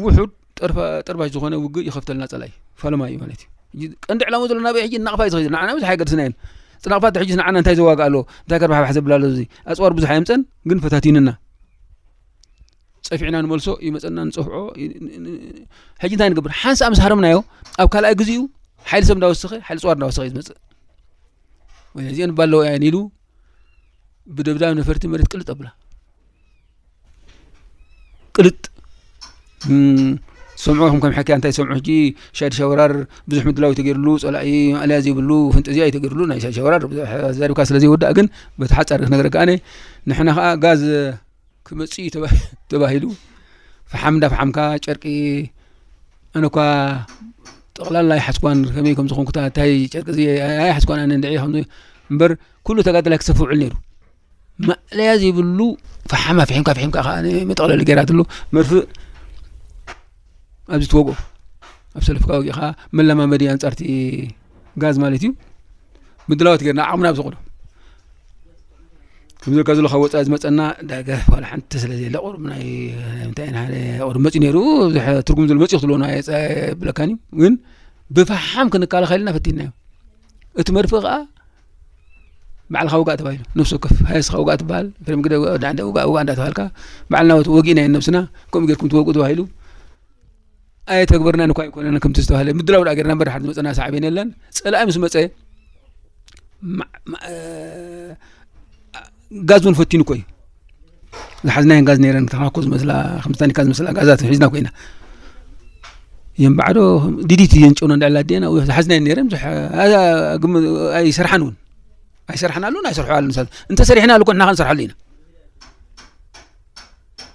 ውሑድ ጠርፋ-፣ ጠርባሽ ዝኾነ ውግእ ይኸፍተልና ጸላኢ። ፋለማ እዩ ማለት እዩ። ሕጂ ቀንዲ ዕላማ ዘሎ ናበይ ሕጂ? ናቕፋ እዩ ዝኸይድ። ንዓና ብዙሕ ኣይገድስና እየን። እቲ ናቕፋ ሕጂ ንዓና እንታይ ዘዋግእ ኣሎ? እንታይ ከርባሕባሕ ዘብል ኣሎ? እዚ ኣጽዋር ብዙሕ ኣየምጸን፣ ግን ፈታቲንና። ጸፊዕና ንመልሶ፣ ይመጸና፣ ንጸፍዖ። ይ-፣ ን-፣ ን-፣ ሕጂ እንታይ ንገብር? ሓንሳእ ምስ ሃረምናዮ፣ ኣብ ካልኣይ ግዜኡ ሓይሊ ሰብ እንዳወሰኸ፣ ሓይሊ ጽዋር እንዳወሰኸ እዩ ዝመጽእ። ወይ እዚአን ባለዋ እየን ኢሉ ብደብዳብ ነፈርቲ መሬት ቅልጥ ኣብላ። ቅልጥ። እም፣ ሰምዑ፣ ከም፣ ከም ሕክያ እንታይ ሰምዑ፣ ሕጂ ሻድሻ ወራር ብዙሕ ምድላው ተገይርሉ፣ ጸላኢ ማእለያ ዘይብሉ ፍንጠዝያ እዩ ተገይርሉ። ናይ ሻድሻ ወራር ብዙሕ ዘሪብካ ስለ ዘይወዳእ ግን በቲ ሓጻር ክነግረካ ኣነ፣ ንሕና ኸኣ ጋዝ ክመጽእ እዩ ተባ-፣ ተባሂሉ፣ ፈሓም እንዳ ፈሓምካ፣ ጨርቂ፣ ኣነ እኳ ጠቕላላ ኣይሓዝኳን፣ ከመይ ከም ዝኾንኩ፣ እታ፣ እንታይ ጨርቂ እዚ ኣይ-፣ ኣይሓዝኳን ኣነ እንድዒ፣ ከምዚ እምበር፣ ኩሉ ተጋዳላይ ክሰፍ ውዕል ነይሩ። ማእለያ ዘይብሉ ፈሓም ኣፍሒምካ፣ ኣፍሒምካ ከኣ መጠቕለሊ ገይራትሉ፣ መርፍእ ኣብዚ ትወግኦ። ኣብ ሰልፍካ ወጊእኻ መለማመዲ ኣንጻርቲ ጋዝ ማለት እዩ። ምድላዋት ጌርና ዓቕምና ኣብ ዘቕዶ። ከም ዝብለካ ዘለኹ ካብ ወጻኢ ዝመጸና ዳገ ዋላ ሓንቲ ስለ ዘየለ፣ ቁሩብ ናይ፣ ናይ ምንታይ ኢና፣ ሓደ ቁሩብ መጺኡ ነይሩ፣ ብዙሕ ትርጉም ዘለዎ መጺኡ ክትብሎ ናይ ወጻኢ ብለካን እዩ። ግን ብፈሓም ክንከላኸል ኢና ፈቲንናዮ። እቲ መርፍእ ከኣ ባዕልኻ ውጋእ ተባሂሉ፣ ነፍሲ ወከፍ ሃየስኻ ውጋእ ትበሃል፣ ፍሬም ግደ ውጋእ፣ ዳንደ ውጋእ፣ ውጋእ እንዳተባሃልካ፣ ባዕልና ወ-፣ ወጊእናዮ ነብስና፣ ከምኡ ጌርኩም ትወግኡ ተባሂሉ። ኣየተግበርናን እኳ ኣይኮነን፣ ከምቲ ዝተባህለ ምድላው ደኣ ጌርና እምበር፣ ድሓር ዝመጸና ሳዕቤን የለን። ጸላኢ ምስ መጸ፣ ማ-፣ ማ-፣ እ፣ ጋዝ እውን ፈቲኑ እኮ እዩ። ዝሓዝናየን ጋዝ ነይረን፣ ተኻኮ ዝመስላ፣ ከምዚ ታኒካ ዝመስላ ጋዛት ሒዝና ኮይና። የን ባዕዶ ዲዲት እየን ጨውና እንዳዕላ ኣዲአን ኣብኡ ዝሓዝናየን ነይረን፣ ብዙሕ ኣዛ-፣ ግም-፣ ኣይሰርሓን እውን። ኣይሰርሓን ኣሉን ኣይሰርሑ ኣሉን። እንተ ሰሪሕና ኣሉ እኮ ንሕና ክንሰርሓሉ ኢና።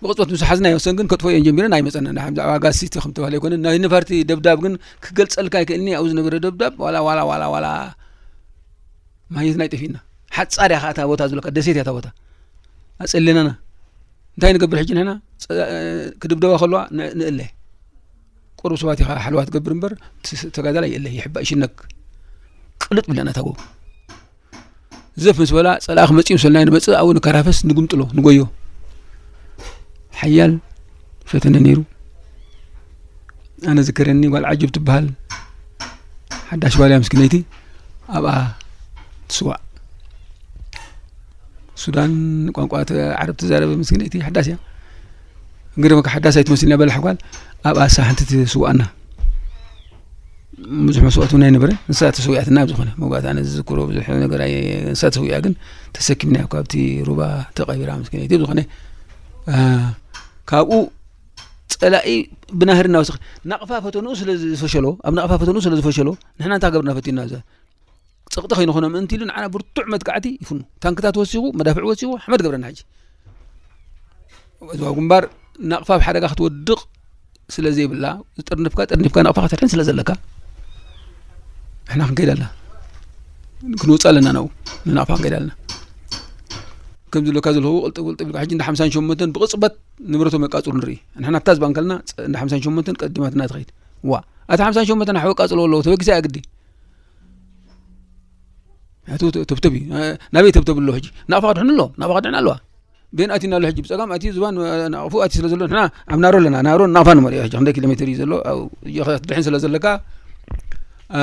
ብቕጽበት ምስ ሓዝናዮ ሰን ግን ከጥፎ እየን ጀሚረን ኣይመጸና። ንሓ-፣ ብዛዕባ ጋዝ ሲቲ ከም ተባህለ ኣይኮነን። ናይ ነፋርቲ ደብዳብ ግን ክገልጸልካ ኣይክእልኒ። ኣብኡ ዝነበረ ደብዳብ ዋላ፣ ዋላ፣ ዋላ፣ ዋላ ማግኘትና ኣይጠፊእና። ሓጻር እያ ከኣ እታ ቦታ ዝብለካ፣ ደሴት እያ እታ ቦታ። ኣጸሊለና። እንታይ ንገብር ሕጂ ንሕና? ጸ-፣ ክድብደባ ከለዋ ን-፣ ንእለ። ቁሩብ ሰባት ኢኻ ሓለዋ ትገብር እምበር፣ ት-፣ ተጋዳላይ የለ፣ ይሕባእ፣ ይሽነክ። ቅልጥ ብለና እታ ጎቦ። ዘፍ ምስ በላ፣ ጸላኢ ክመጽእ እዩ፣ ምስልና ንመጽእ፣ ኣብኡ ንከራፈስ፣ ንግምጥሎ፣ ንጎዮ። ሓያል ፈተነ ነይሩ። ኣነ ዝከረኒ ጓል ዓጅብ ትበሃል ሓዳሽ ጓል እያ ምስኪነይቲ፣ ኣብኣ ትስዋእ። ሱዳን ቋንቋ ተ-፣ ዓረብ ትዛረብ ምስኪነይቲ ሓዳስ እያ። ግርመካ ሓዳስ ኣይትመስልና በላሕ ጓል ኣብኣ እሳ ሓንቲ ትስዋእና። ብዙሕ መስዋእቲ እውን ኣይነበረ። ንሳ ተሰዊኣትና ኣብ ዝኾነ መውጋእቲ ኣነ ዝዝክሮ ብዙሕ ነገር ኣየ-፣ ንሳ ተሰዊኣ ግን ተሰኪምናዮ ካብቲ ሩባ ተቐቢራ ምስኪነይቲ። ኣብ ዝኾነ፣ አ፣ ካብኡ ጸላኢ ብናህሪ እናወሰኸ ናቕፋ ፈተንኡ ስለ ዝፈሸሎ፣ ኣብ ናቕፋ ፈተንኡ ስለ ዝፈሸሎ፣ ንሕና እንታይ ገብርና ፈቲና ዘ-፣ ጸቕጢ ከይንኾኖ ምእንቲ ኢሉ ንዓና ብርቱዕ መጥቃዕቲ ይፍኑ። ታንክታት ወሲኹ፣ መዳፍዕ ወሲኹ፣ ሓመድ ገብረና ሕጂ። እዛ ግንባር ናቕፋ ኣብ ሓደጋ ክትወድቕ ስለ ዘይብላ፣ ዝጥርንፍካ፣ ጥርኒፍካ ናቕፋ ከተድሕን ስለ ዘለካ፣ ንሕና ክንከይድ ኣለና። ክንወጽእ ኣለና ናብኡ፣ ንናቕፋ ክንከይድ ኣለና። ከም ዝብለካ ዘለኹ ቅልጥፍ ቅልጥፍ ኢልካ ሕጂ እንዳ ሓምሳን ሸሞንተን ብቕጽበት ንብረቶም የቃጽሉ ንርኢ። ንሕና ኣብታ ዝባን ከለና ጸ-፣ እንዳ ሓምሳን ሸሞንተን ቀዲማትና ትኸይድ። ዋ፣ ኣቲ ሓምሳን ሸሞንተን ኣሕወ ቃጽሎ ኣለዎ፣ ተበጊሳ እያ ግዲ። ኣቲ ተ-፣ ተብተብ እዩ። እ፣ ናበይ ተብተብ ኣሎ ሕጂ? ናቕፋ ክድሕኑ ኣለዎም፣ ናቕፋ ክድሕን ኣለዋ። ቤን ኣቲና ኣሎ ሕጂ፣ ብጸጋም ኣቲ ዝባን፣ እ፣ ናቕፉ ኣቲ ስለ ዘሎ፣ ንሕና ኣብ ናሮ ኣለና። ናሮ ናቕፋ ንመርዮ ሕጂ፣ ክንደይ ኪሎ ሜትር እዩ ዘሎ? ኣብ፣ ክትድሕን ስለ ዘለካ፣ እ፣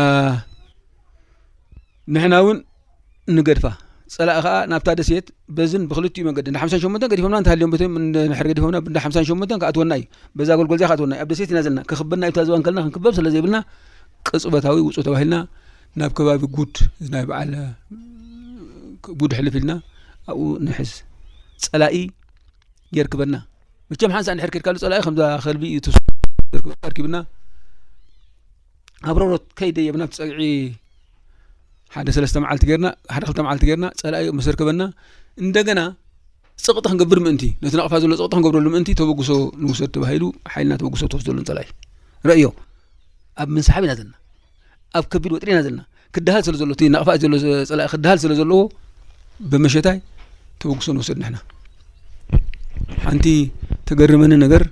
ንሕና እውን ንገድፋ። ጸላኢ ኸኣ ናብታ ደሴት በዝን ብኽልቲኡ መገዲ፣ እንዳ ሓምሳን ሸሞንተን ገዲፎምና እንተሃልዮም፣ በቶም እንድሕር ገዲፎምና፣ እንዳ ሓምሳን ሸሞንተን ክኣትወና እዩ። በዛ ጎልጎል እዚኣ ክኣትወና እዩ። ኣብ ደሴት ኢና ዘለና። ክኽበና እዩ፣ ኣብታ ዝባን ከለና ክንክበብ ስለ ዘይብልና፣ ቅጽበታዊ ውጹ ተባሂልና ናብ ከባቢ ጉድ፣ ናይ በዓል ጉድ ሕልፍ ኢልና ኣብኡ ንሕዝ። ጸላኢ የርክበና። መቸም ሓንሳእ እንድሕር ከድካሉ ጸላኢ ከምዛ ከልቢ እዩ ትስ-፣ ኣርኪብና። ኣብ ሮሮት ከይደየብና ኣብቲ ጸግዒ ሓደ ሰለስተ መዓልቲ ጌርና፣ ሓደ ክልተ መዓልቲ ጌርና፣ ጸላኢ ምስ ኣርከበና፣ እንደገና ጸቕጢ ክንገብር ምእንቲ፣ ነቲ ናቕፋ ዘሎ ጸቕጢ ክንገብረሉ ምእንቲ ተበግሶ ንውሰድ ተባሂሉ፣ ሓይልና ተበግሶ ትወስደሉን ጸላኢ። ረእዮ፣ ኣብ ምንስሓብ ኢና ዘለና። ኣብ ከቢድ ወጥሪ ኢና ዘለና። ክደሃል ስለ ዘሎ፣ እቲ ናቕፋ ዘሎ ጸላኢ ክደሃል ስለ ዘለዎ፣ ብመሸታይ ተበግሶ ንወስድ ንሕና። ሓንቲ ተገርመኒ ነገር፣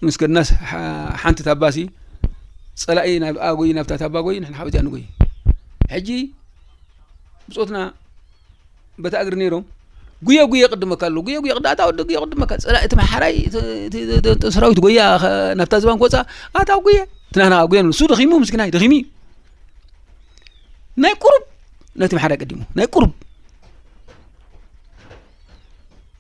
ምስ ከድናስ ሓ-፣ ሓንቲ ታባሲ ጸላኢ ናብ ኣጎይ፣ ናብታ ታባ ጎይ፣ ንሕና ሓበዚኣ ንጎይ። ሕጂ ብጾትና በታ እግሪ ነይሮም፣ ጉየ ጉየ ቅድመካ ኣሎ፣ ጉየ ጉየ ቅድ-፣ ኣታ ወዲ ጉየ ቅድመካ። ጸላኢ እቲ መሓራይ፣ እቲ፣ እቲ፣ እቲ፣ እቲ ሰራዊት ጎያ ኸ-፣ ናብታ ዝባን ክወጻ፣ ኣታ ጉየ፣ እቲ ናህና ጉየ ንብሎ። እሱ ደኺሙ፣ ምስኪናይ፣ ደኺሙ እዩ። ናይ ቁሩብ ነቲ መሓራይ ቀዲሙ፣ ናይ ቁሩብ።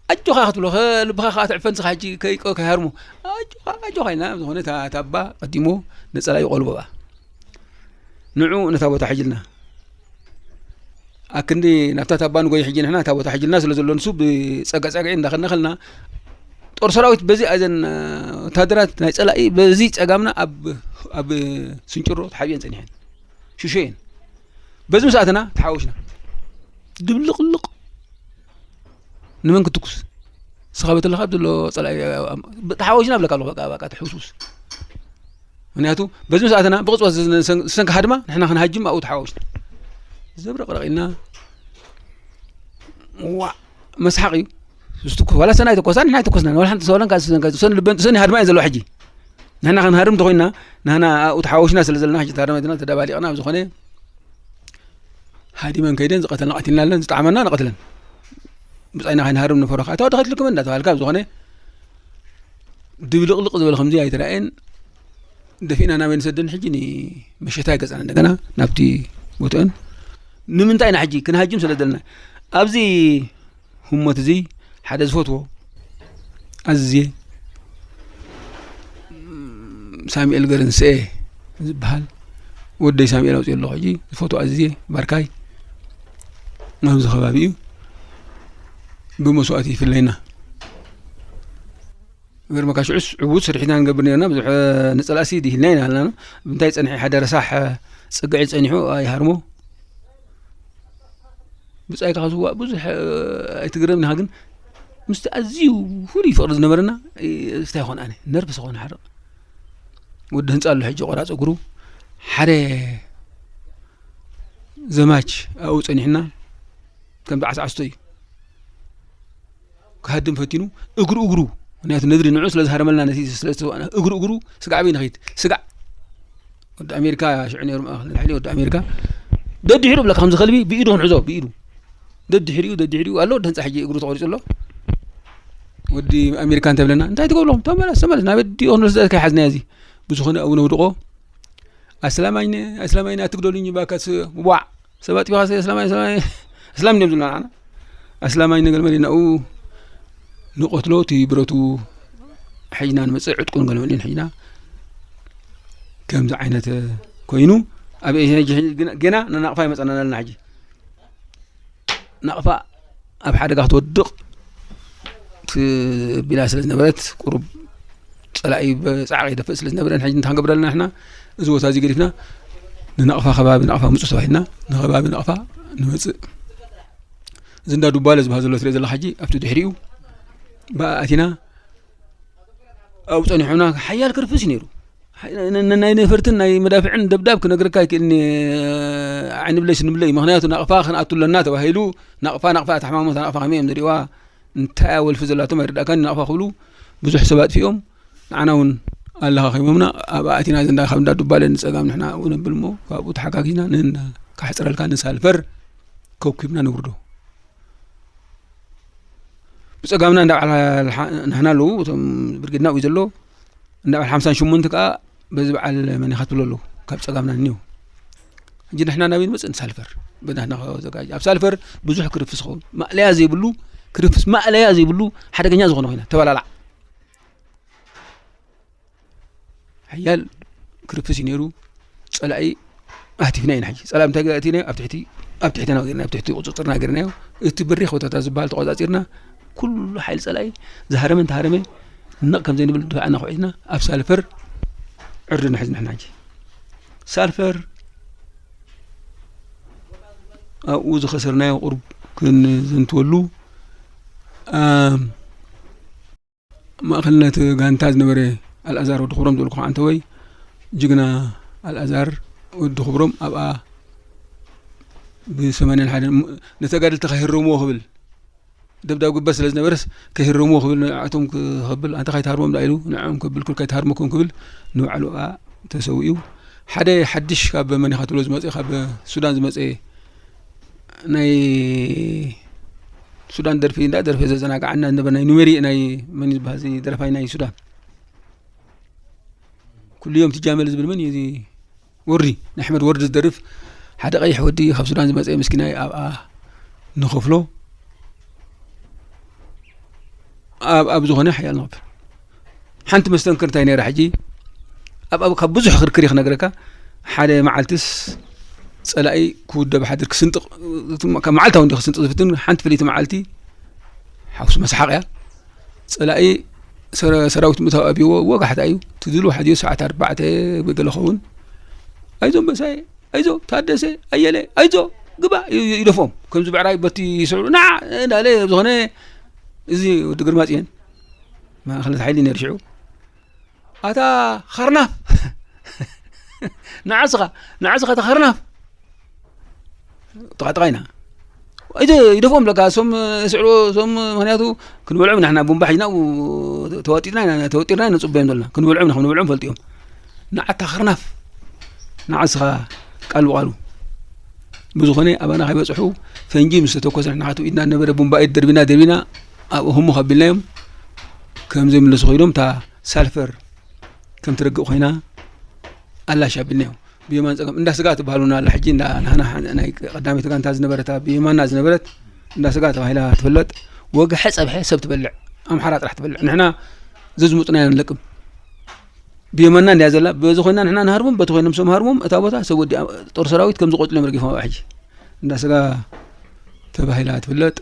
ኣጆኻ ክትብሎ፣ ከ-፣ ልብኻ ከኣ ትዕፈን፣ ንስኻ ሕጂ ከይቆ-፣ ከይሃርሞ። ኣጆኻ፣ ኣጆኻ ኢልና፣ ዝኾነ እታ፣ እታ ኣባ ቀዲሞ ነጸላ ይቆልቦ በኣ። ንዑ ነታ ቦታ ሕጅልና። ኣክንዲ ናብታ ታባ ንጎይ ሕጂ ንሕና እታ ቦታ ሕጅልና ስለ ዘሎ ንሱ ብጸጋጸግዒ እንዳኸድና ከልና ጦር ሰራዊት በዚ እዘን፣ እ፣ ወታደራት ናይ ጸላኢ በዚ ጸጋምና ኣብ፣ ኣብ ስንጭሮ ተሓቢአን ጸኒሐን። ሽሾ እየን። በዚ ምስ ኣተና ተሓወሽና። ድብልቕልቕ። ንመን ክትኩስ? ስኻ በተለኻ ዘሎ ጸላኢ፣ እ፣ እ፣ ተሓወሽና እብለካ ኣለኹ። በቃ፣ በቃ፣ ትሕውስውስ። ምኽንያቱ በዚ ምስ ኣተና ብቕጽበት ዝሰን-፣ ዝሰንካ ሃድማ ንሕና ክንሃጅም ኣብኡ ተሓዋዊስና። ዘብረቕረቕ ኢልና፣ ዋእ፣ መስሓቕ እዩ። ዝትኩ-፣ ዋላ ሰን ኣይተኮሳን፣ ንሕና ኣይተኮስናን። ዋላ ሓንቲ ሰን፣ ሰን፣ ሰን ልበን፣ ሰን ይሃድማ እየን ዘለዋ ሕጂ። ንሕና ክንሃርም እንተኾይንና፣ ንሕና ኣብኡ ተሓዋዊስና ስለ ዘለና፣ ሕጂ ተሃርመትና፣ ተደባሊቕና፣ ኣብ ዝኾነ ሃዲመን ከይደን፣ ዝቐተልና ቀቲልና ኣለን፣ ዝጠዓመና ንቐትለን። ብጻይና ከይንሃርም ንፈረኻ። እታ ወዲ ከትልክመን እንዳተባሃልካ፣ ኣብ ዝኾነ ድብልቕልቕ ዝበለ ከምዚ ኣይተራእየን። ደፊእና ናበይ ንሰደን? ሕጂ ንመሸታ ይገጻና እንደገና ናብቲ ቦትአን። ንምንታይ ኢና ሕጂ ክንሃጅም ስለ ዘለና? ኣብዚ ህሞት እዚ ሓደ ዝፈትዎ ኣዝየ ሳሙኤል ገረንስኤ ዝበሃል ወደይ ሳሙኤል ኣውፅኦ ኣለኹ። ሕጂ ዝፈትዎ ኣዝየ ባርካይ ኣብዚ ከባቢ እዩ። ብመስዋእቲ ይፍለየና። ገርመካ ሽዑስ ዕዉት ስርሒትና ንገብር ነርና፣ ብዙሕ ንጸላእሲ ድሂልና ኢና ኣለና። ብምንታይ ጸኒሑ ሓደ ረሳሕ ጽግዒ ጸኒሑ ኣይሃርሞ። ብጻይካ ዝዋእ ብዙሕ ኣይትግረም ኢኻ፣ ግን ምስቲ ኣዝዩ ፍሉይ ፍቕሪ ዝነበረና፣ እስታይ ይኾን ኣነ ነርቭስ ዝኾነ ሓርቕ። ወዲ ህንጻ ኣሎ ሕጂ ቆራጽ እግሩ፣ ሓደ ዘማች ኣብኡ ጸኒሕና፣ ከም ተዓስዓስቶ እዩ። ክሃድም ፈቲኑ፣ እግሩ እግሩ፣ ምኽንያቱ ነድሪ ንዑ ስለ ዝሃረመልና፣ ነቲ ስለ ዝተዋእና፣ እግሩ እግሩ፣ ስጋዕ በይ ንኸይድ፣ ስጋዕ። ወዲ ኣሜሪካ ሽዑ ነይሩ፣ ማእኸል ንድሕሪ ወዲ ኣሜሪካ። ደድሕሩ ብለካ ከምዚ ከልቢ ብኢዱ ክንሕዞ፣ ብኢዱ። ደድሕሪኡ፣ ደድሕሪኡ ኣሎ፣ ወዲ ህንጻ ሕጂ እግሩ ተቖሪጹ ኣሎ። ወዲ ኣሜሪካ እንተብለና፣ እንታይ ትገብርሎም? ተመለስ፣ ተመለስ፣ ናብ ኣዲኡ ክንወስደካ ይሓዝናዮ እዚ። ብዝኾነ ኣብኡ ነውድቖ። ኣስላማይነ፣ ኣስላማይነ ኣትግደሉኝ ባካስ፣ ዋዕ። ሰባት ይባኻሰ ኣስላማይ፣ ኣስላማይ፣ ኣስላም እንዲዮም ዝብሉና ንዓና። ኣስላማይነ ገለ መለ ናብኡ ንቐትሎ፣ እቲ ብረቱ ሒዝና ንመጽእ፣ ዕጥቁን ገለ መለን ሒዝና። ከምዚ ዓይነት ኮይኑ፣ ኣብ ሕጂ፣ ሕጂ ግና፣ ገና ንናቕፋ ይመጸና ኣለና ሕጂ። ናቕፋ ኣብ ሓደጋ ክትወድቕ ትቢላ ስለ ዝነበረት፣ ቁሩብ ጸላኢ ብጻዕቂ ይደፍእ ስለ ዝነበረ፣ ሕጂ እንታይ ክንገብር ኣለና ንሕና? እዚ ቦታ እዚ ገዲፍና ንናቕፋ፣ ከባቢ ናቕፋ ምጹ ተባሂልና፣ ንከባቢ ናቕፋ ንመጽእ። እዚ እንዳ ዱባለ ዝበሃል ዘሎ ትሪኦ ዘለኻ ሕጂ፣ ኣብቲ ድሕሪኡ ብኣ ኣቲና፣ ኣብኡ ጸኒሑና፣ ሓያል ክርፍስ እዩ ነይሩ። ሓይ-፣ ን-፣ ን-፣ ናይ ነፈርትን ናይ መዳፍዕን ደብዳብ ክነግረካ ኣይክእልን እየ። ዓይኒ ብለይ ስኒ ብለይ። ምኽንያቱ ናቕፋ ክንኣቱ ኣለና ተባሂሉ፣ ናቕፋ፣ ናቕፋ፣ እታ ሕማሞት ናቕፋ ከመይ እዮም ዝሪእዋ? እንታይ እያ ወልፊ ዘላቶም ኣይርዳእካን። ናቕፋ ክብሉ ብዙሕ ሰብ ኣጥፊኦም። ንዓና እውን ኣለኻኺሞምና። ኣብኣ ኣቲና፣ እዚ እንዳ፣ ካብ እንዳ ዱባለ ንጸጋም ንሕና ኣብኡ ነብል እሞ፣ ካብኡ ተሓጋጊዝና ንእንዳ ካሕጽረልካ ንሳልፈር ከውኪብና ነውርዶ። ብጸጋምና እንዳ በዓል ሓ-፣ ንሕና ኣለዉ፣ እቶም ብርጌድና ኣብኡ ዘሎ፣ እንዳ በዓል ሓምሳን ሸሞንተን ከኣ በዚ በዓል መን ኢኻ ትብሎ ኣለዉ፣ ካብ ጸጋምና እኒኦ። ሕጂ ንሕና ናበይ ንመጽእ? ንሳልፈር። ብናትና ዘጋጅ። ኣብ ሳልፈር ብዙሕ ክርፍስ ይኸውን። ማእለያ ዘይብሉ ክርፍስ፣ ማእለያ ዘይብሉ ሓደገኛ ዝኾነ ኮይና፣ ተበላላዕ። ሓያል ክርፍስ እዩ ነይሩ። ጸላኢ ኣህቲፍና ኢና ሕጂ። ጸላኢ እንታይ ኣእቲናዮ? ኣብ ትሕቲ፣ ኣብ ትሕትና ጌርና፣ ኣብ ትሕቲ ቁጽጽርና ጌርናዮ። እቲ በሪኽ ቦታታት ዝበሃል ተቆጻጺርና፣ ኩሉ ሓይሊ ጸላኢ ዝሃረመ እንተሃረመ፣ ነቕ ከም ዘይንብል ድፋዕና ኩዒትና፣ ኣብ ሳልፈር ዕርድና ሒዝና ሕና ሕጂ። ሳልፈር ኣብኡ ዝኸሰርናዮ ቁሩብ ክንዘንትወሉ፣ ኣም፣ ማእከልነት ጋንታ ዝነበረ ኣልኣዛር ወዲ ክብሮም ዝበልኩኻ፣ ኣንተወይ ጅግና ኣልኣዛር ወዲ ክብሮም ኣብኣ ብሰማንያን ሓደን ም-፣ ንተጋደልቲ ከይህረምዎ ክብል ደብዳብ ግበር ስለ ዝነበረስ፣ ከይህረምዎ ክብል ንዕኣቶም ክኸብል፣ ኣንታ ከይትሃርሞም ደኣ ኢሉ ንዕኦም ከብል፣ ኩል ከይትሃርመኩም ክብል ንባዕሉ ኣብኣ ተሰዊኡ። ሓደ ሓድሽ ካብ መን ኢኻ ትብሎ ዝመጸ፣ ካብ ሱዳን ዝመጸ ናይ ሱዳን ደርፊ፣ እንዳ ደርፊ ዘዘናግዓና ዝነበረ ናይ ኑሜሪ፣ ናይ መን እዩ ዝበሃል እዚ ደረፋይ ናይ ሱዳን? ኩሉ ዮም ትጃመል ዝብል መን እዩ እዚ? ወርዲ፣ ንኣሕመድ ወርዲ ዝደርፍ ሓደ ቀይሕ ወዲ ካብ ሱዳን ዝመጸ ምስኪናይ ኣብኣ ንኸፍሎ። ኣብ፣ ኣብ ዝኾነ ሓያል ንኸፍል። ሓንቲ መስተንክር እንታይ ነይራ ሕጂ? ኣብ፣ ኣብ፣ ካብ ብዙሕ ክርክር እዩ ክነግረካ። ሓደ መዓልትስ ጸላኢ ክውደብ ሓድር ክስንጥቕ፣ ካብ መዓልታዊ እንዲ ክስንጥቕ ዝፍትን፣ ሓንቲ ፍልይቲ መዓልቲ ሓውሲ መስሓቕ እያ። ጸላኢ ሰረ-፣ ሰራዊት ምእታው ኣብይዎ፣ ወጋሕታ እዩ። ትድሉ ሓዲኡ ሰዓት ኣርባዕተ ብገለ ኸውን። ኣይዞም በሳይ፣ ኣይዞ ታደሰ፣ ኣየለ፣ ኣይዞ ግባ ይ-፣ ይ-፣ ይደፍኦም። ከምዚ ብዕራይ በቲ ይስዕሩ፣ ንዓ እንዳለ ዝኾነ እዚ ወዲ ግርማጽዮን ማእኸለት ሓይሊ ነይሩ ሽዑ። ኣታ ኸርናፍ! ንዓስኻ፣ ንዓስኻ ኣታ ኸርናፍ! ጥቓጥቓ ኢና። ኣይተ-፣ ይደፍኦም ብለካ፣ እሶም ስዕሩ፣ እሶም ምኽንያቱ ክንበልዖም ኢና፣ ንሕና ቡምባ ሒዝና፣ ተዋጢጥና ኢና፣ ተወጢርና ኢና፣ ንጽበዮም ዘለና። ክንበልዖም ኢና፣ ክንበልዖም ፈልጥዮም። ንዓታ ኸርናፍ! ንዓስኻ ቃል ብቓሉ። ብዝኾነ፣ ኣባና ከይበጽሑ ፈንጂ ምስ ተተኮሰ፣ ንሕና ካቱ ኢድና ነበረ፣ ቡምባ ኢድ ደርቢና፣ ደርቢና፣ ኣብ ህሙኽ ኣቢልናዮም። ከም ዘይምለሱ ኮይኖም፣ እታ ሳልፈር ከም ትረግእ ኮይና ኣላሽ ኣቢልናዮ። ብየማን ጸጋም እንዳ ስጋ ትበሃሉና ኣላ። ሕጂ እንዳ ናህና ሓ-፣ ናይ ቀዳመይቲ ጋንታ ዝነበረታ ብየማና ዝነበረት እንዳ ስጋ ተባሂላ ትፍለጥ። ወግሐ ጸብሐ ሰብ ትበልዕ፣ ኣምሓራ ጥራሕ ትበልዕ። ንሕና ዘዝሙጥና ኢና ንለቅም። ብየማና እንድያ ዘላ። በዚ ኮይና ንሕና ንሃርሞም፣ በቲ ኮይኖም ሰብ ሃርሞም። እታ ቦታ ሰብ ወዲኣ ጦር ሰራዊት ከም ዝቆጽሉ እዮም ረጊፎም ኣብኣ ሕጂ። እንዳ ስጋ ተባሂላ ትፍለጥ።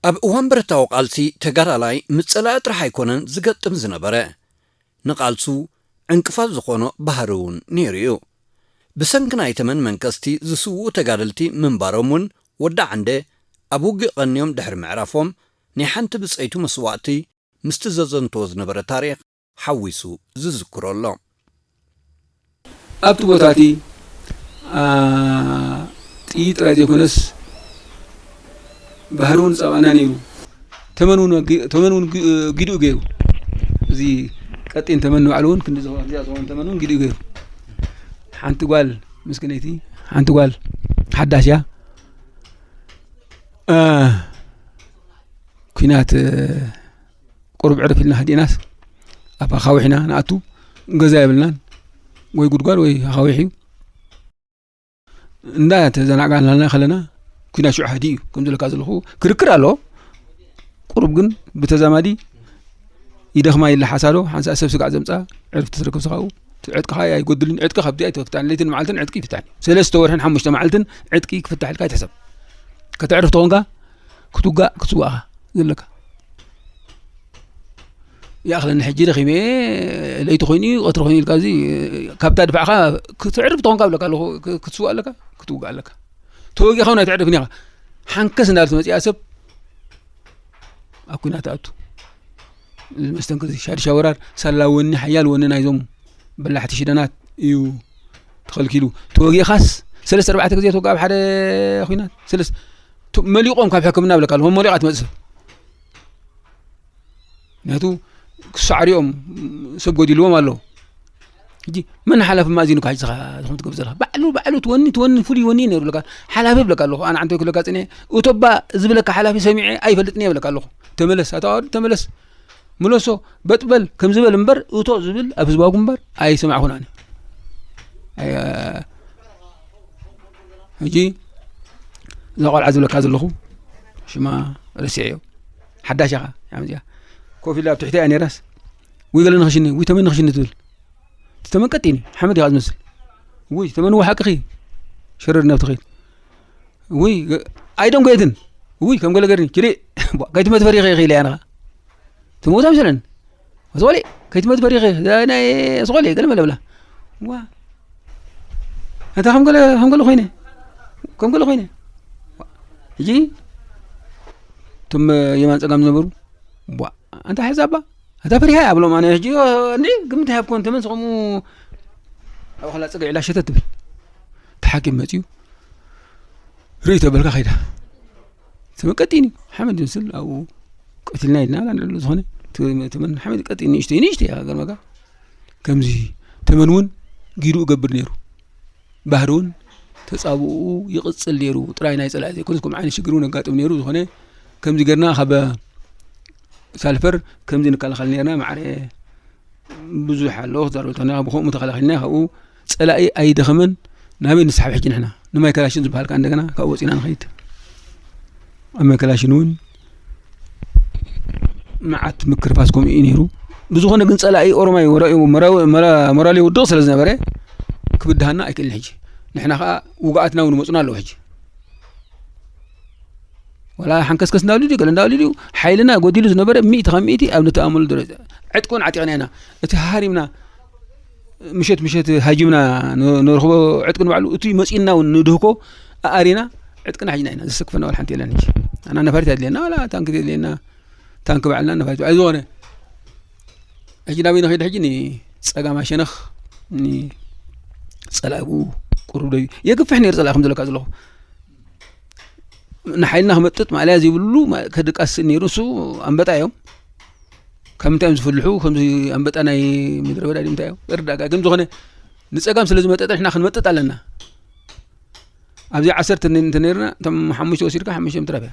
ኣብ እዋን ብረታዊ ቃልሲ ተጋዳላይ ምስ ጸላኢ ጥራሕ ኣይኮነን ዝገጥም ዝነበረ፣ ንቓልሱ ዕንቅፋት ዝኾኖ ባህሪ እውን ነይሩ እዩ። ብሰንኪ ናይ ተመን መንቀስቲ ዝስውኡ ተጋደልቲ ምንባሮም እውን ወዲ ዓንደ ኣብ ውግእ ቀንዮም ድሕሪ ምዕራፎም ናይ ሓንቲ ብጸይቱ መስዋእቲ ምስቲ ዘዘንትዎ ዝነበረ ታሪኽ ሓዊሱ ዝዝክሮ ኣሎ። ኣብቲ ቦታ እቲ፣ አ፣ ጥይት ጥራይ ዘይኮነስ ባህሪ እውን ጸባእና ነይሩ። ተመን እውን ጊ-፣ ተመን እውን ጊ-፣ ጊድኡ ገይሩ። እዚ ቀጢን ተመን ንባዕሉ እውን ክንዲ ዝኾ-፣ እዚኣ ዝኾነ ተመን እውን ጊድኡ ገይሩ። ሓንቲ ጓል ምስክነይቲ፣ ሓንቲ ጓል ሓዳሽ እያ። አ፣ ኲናት፣ እ፣ ቁሩብ ዕርፍ ኢልና ሃዲእናስ፣ ኣብ ኣኻውሕ ኢና ንኣቱ፣ ገዛ የብልናን፣ ወይ ጉድጓድ ወይ ኣኻውሕ እዩ። እንዳ ተዘናጋዕናልና ከለና፣ ኲናት ሽዑ ሃዲኡ እዩ። ከም ዝብለካ ዘለኹ ክርክር ኣሎ። ቁሩብ ግን ብተዛማዲ ይደኽማ ይለሓሳ ዶ፣ ሓንሳእ ሰብ ስጋዕ ዘምጽኣ ዕርፍቲ ትረክብ ስኻኡ። ዕጥቅኻ ኣይጎድልን፣ ዕጥቂ ካብዚ ኣይትፍታን። ለይትን መዓልትን ዕጥቂ ይፍታን እዩ። ሰለስተ ወርሕን ሓሙሽተ መዓልትን ዕጥቂ ክፍታሕ ኢልካ ኣይትሕሰብ። ከተዕርፍ ተኾንካ፣ ክትውጋእ፣ ክትስዋእ ዘለካ። ይኣኽለኒ ሕጂ ደኺመ፣ ለይቲ ኮይኑ እዩ፣ ቀትሪ ኮይኑ ኢልካ፣ እዚ ካብታ ድፋዕኻ ክትዕርፍ ተኾንካ ብለካ ኣለኹ፣ ክ-፣ ክትስዋእ ኣለካ፣ ክትውጋእ ኣለካ። ተወጊእኻ እውን ኣይተዕርፍን ኢኻ። ሓንከስ እንዳበለት መጺኣ ሰብ ኣብ ኲናት ትኣቱ። እዚ መስተንክር እዚ ሻድሻ ወራር ሳላ ወኒ፣ ሓያል ወኒ ናይዞም በላሕቲ ሽደናት እዩ ተኸልኪሉ። ተወጊእኻስ ሰለስተ ኣርባዕተ ግዜ ተወግእ ኣብ ሓደ ኲናት። ሰለስ-፣ ቱ-፣ መሊቖም ካብ ሕክምና ብለካ ኣለኹ፣ መሊቓ ትመጽእ ሰብ። ምክንያቱ ክሳዕሪኦም ሰብ ጎዲልዎም ኣሎ። ሕጂ መን ሓላፊ ማእዚኑ ካብ ሕጂ ዝኻ-፣ ዝኾነ ትገብር ዘለኻ? ባዕሉ፣ ባዕሉ ትወኒ፣ ትወኒ፣ ፍሉይ ወኒ ነይሩ ብለካ። ሓላፊ ብለካ ኣለኹ። ኣነ ዓንተይ ክብለካ ጽኒዐ። እቶባ ዝብለካ ሓላፊ ሰሚዐ ኣይፈልጥን እየ ብለካ ኣለኹ። ተመለስ፣ ኣቶ ኣዋርድ፣ ተመለስ። ምለሶ፣ በጥበል፣ ከም ዝበል እምበር፣ እቶ ዝብል ኣብ ህዝባዊ ግንባር ኣይሰማዕኹን ኣነ። ኣይ-፣ ሕጂ እዛ ቆልዓ ዝብለካ ዘለኹ ሽማ ረሲዐዮ። ሓዳሽ ኢኻ፣ እያ መዚኣ። ኮፍ ኢላ ኣብ ትሕቲ እያ ነይራስ። ውይ ገለ ንኽሽኒ፣ ውይ ተመን ንኽሽኒ ትብል። እቲ ተመን ቀጢን እዩ፣ ሓመድ ኢኻ ዝመስል። ውይ ተመን እዎ ሓቅኺ። ሸረር ናብ ትኸይድ። ውይ ገ-፣ ኣይደንጎየትን። ውይ ከም ገለ ገርኒ፣ ኪዲ። ቧ፣ ከይትመት ፈሪኸ ኢኺ ኢለ ኣነኻ። ትሞት ኣይመስለኒ። ኣስቆሌ፣ ከይትመት ፈሪኸ፣ እዛ ናይ ኣስቆሌ፣ ገለ መለ ብላ። ዋ። ኣንታ ከም ገለ፣ ከም ገለ ኮይነ። ከም ገለ ኮይነ። ሕጂ፣ እቶም የማን ጸጋም ዝነበሩ፣ ቧ፣ ኣንታ ሕዛባ፣ ኣንታ ፈሪሃ እያ ብሎም፣ ኣነ ሕጂ፣ እንዲ፣ ግምት ሃብኮን ተመን ስኸሙ፣ ኣብ ኸላ ጸገ ዒላ ሸተት ትብል። እቲ ሓኪም መጺኡ፣ ርእይ ተበልካ ኸይዳ። ተመን ቀጢን እዩ። ሓመድ ዝመስል ኣብኡ ቀቲልና ኢልና ኣላ ንዕሉ ዝኾነ። ተ-፣ ተመን ሓመድ ቀጢን ንእሽተይ፣ ንእሽተይ እያ ገርመካ። ከምዚ ተመን እውን ጊዱ እገብር ነይሩ። ባህሪ እውን ተጻብኡ ይቕጽል ነይሩ። ጥራይ ናይ ጸላኢ ዘይኮነስ ከምኡ ዓይነት ሽግር እውን ኣጋጥም ነይሩ። ዝኾነ ከምዚ ጌርና ካብ ሳልፈር ከምዚ ንከላኸል ነይርና። ማዕረ ብዙሕ ኣሎ ክዛረብ ተኾይና፣ ብኸምኡ ተኸላኺልና። ካብኡ ጸላኢ ኣይደኸመን። ናበይ ንስሓብ ሕጂ ንሕና? ንማይ ከላሽን ዝበሃል ከኣ እንደገና ካብኡ ወጺና ንኸይድ። ኣብ ማይ ከላሽን እውን መዓት ምክርፋስ ከምኡ እዩ ነይሩ። ብዝኾነ ግን ጸላኢ ኦሮማይ ወራኡ መራዊ-፣ መራ-፣ ሞራል ይውድቕ ስለ ዝነበረ ክብድሃና ኣይክእልን። ሕጂ ንሕና ከኣ ውግኣትና እውን ይመጹና ኣለዉ። ሕጂ ዋላ ሓንከስከስ እንዳበሉ ድዩ፣ ገለ እንዳበሉ ድዩ፣ ሓይልና ጎዲሉ ዝነበረ ሚእቲ ካብ ሚእቲ ኣብ ንተኣመሉ ደረጃ። ዕጥቂ እውን ዓጢቕና ኢና። እቲ ሃሪምና ምሸት ምሸት ሃጂምና ን-፣ ንረኽቦ ዕጥቂ ንባዕሉ፣ እቲ መጺእና እውን ንድህኮ ኣኣሪና ዕጥቅና ሒዝና ኢና። ዘሰክፈና ዋላ ሓንቲ የለን። ሕጂ ኣና ነፋሪት ኣድልየና፣ ዋላ ታንኪ ኣድልየና፣ ታንኪ ባዕልና ነፋሪት። ኣይ ዝኾነ። ሕጂ ናበይ ንኸይድ? ሕጂ ንጸጋም ኣሸነኽ፣ ንጸላኢ ብኡ ቁሩብ ደዩ የግፍሕ ነይሩ። ጸላኢ ከም ዘለካ ዘለኹ ንሓይልና ክመጥጥ ማእለያ ዘይብሉ ማ-፣ ከድቃስ ነይሩ። እሱ ኣንበጣ እዮም። ካብ ምንታይ እዮም ዝፍልሑ? ከምዚ ኣንበጣ ናይ ምድረ በዳ ድዩ? እንታይ እዮም? እርዳጋ። ግን ዝኾነ ንጸጋም ስለ ዝመጠጠ ንሕና ክንመጥጥ ኣለና። ኣብዚ ዓሰርተ ነ-፣ እንተ ነይርና፣ እቶም ሓሙሽተ ወሲድካ ሓሙሽተ ምትራፍ እያ።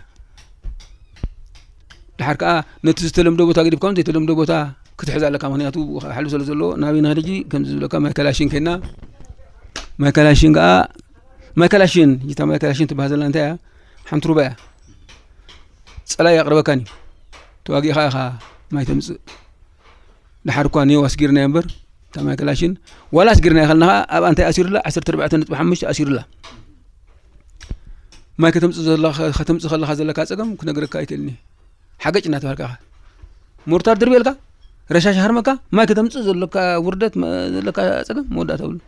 ድሓር ከኣ ነቲ ዝተለምዶ ቦታ ገዲፍካ እውን ዘይተለምዶ ቦታ ክትሕዝ ኣለካ። ምኽንያቱ ሓሉ ስለ ዘሎ ናበይ ንኸድ ሕጂ? ከምዚ ዝብለካ ማይ ከላሽን ከይድና፣ ማይ ከላሽን ከኣ፣ ማይ ከላሽን፣ እታ ማይ ከላሽን ትበሃል ዘላ እንታይ እያ? ሓንቲ ሩባ እያ። ጸላኢ ኣቕርበካን እዩ። ተዋጊእኻ ኢኻ ማይ ተምጽእ። ድሓር እኳ ኔው ኣስጊርናዮ እምበር፣ እታ ማይ ከላሽን ዋላ ኣስጊርናዮ ከለና ኸኣ ኣብኣ እንታይ ኣሲሩላ? ዓሰርተ ኣርባዕተ ነጥቢ ሓሙሽተ ኣሲሩላ። ማይ ከተምጽእ ዘለኻ፣ ከተምጽእ ከለኻ ዘለካ ጸገም ክነግረካ ኣይክእልኒ። ሓገጭ እናተባህልካ ኢኻ። ሞርታር ድርብየልካ፣ ረሻሽ ሃርመካ፣ ማይ ከተምጽእ ዘለካ ውርደት፣ መ-፣ ዘለካ ጸገም መወዳእታ የብሉን።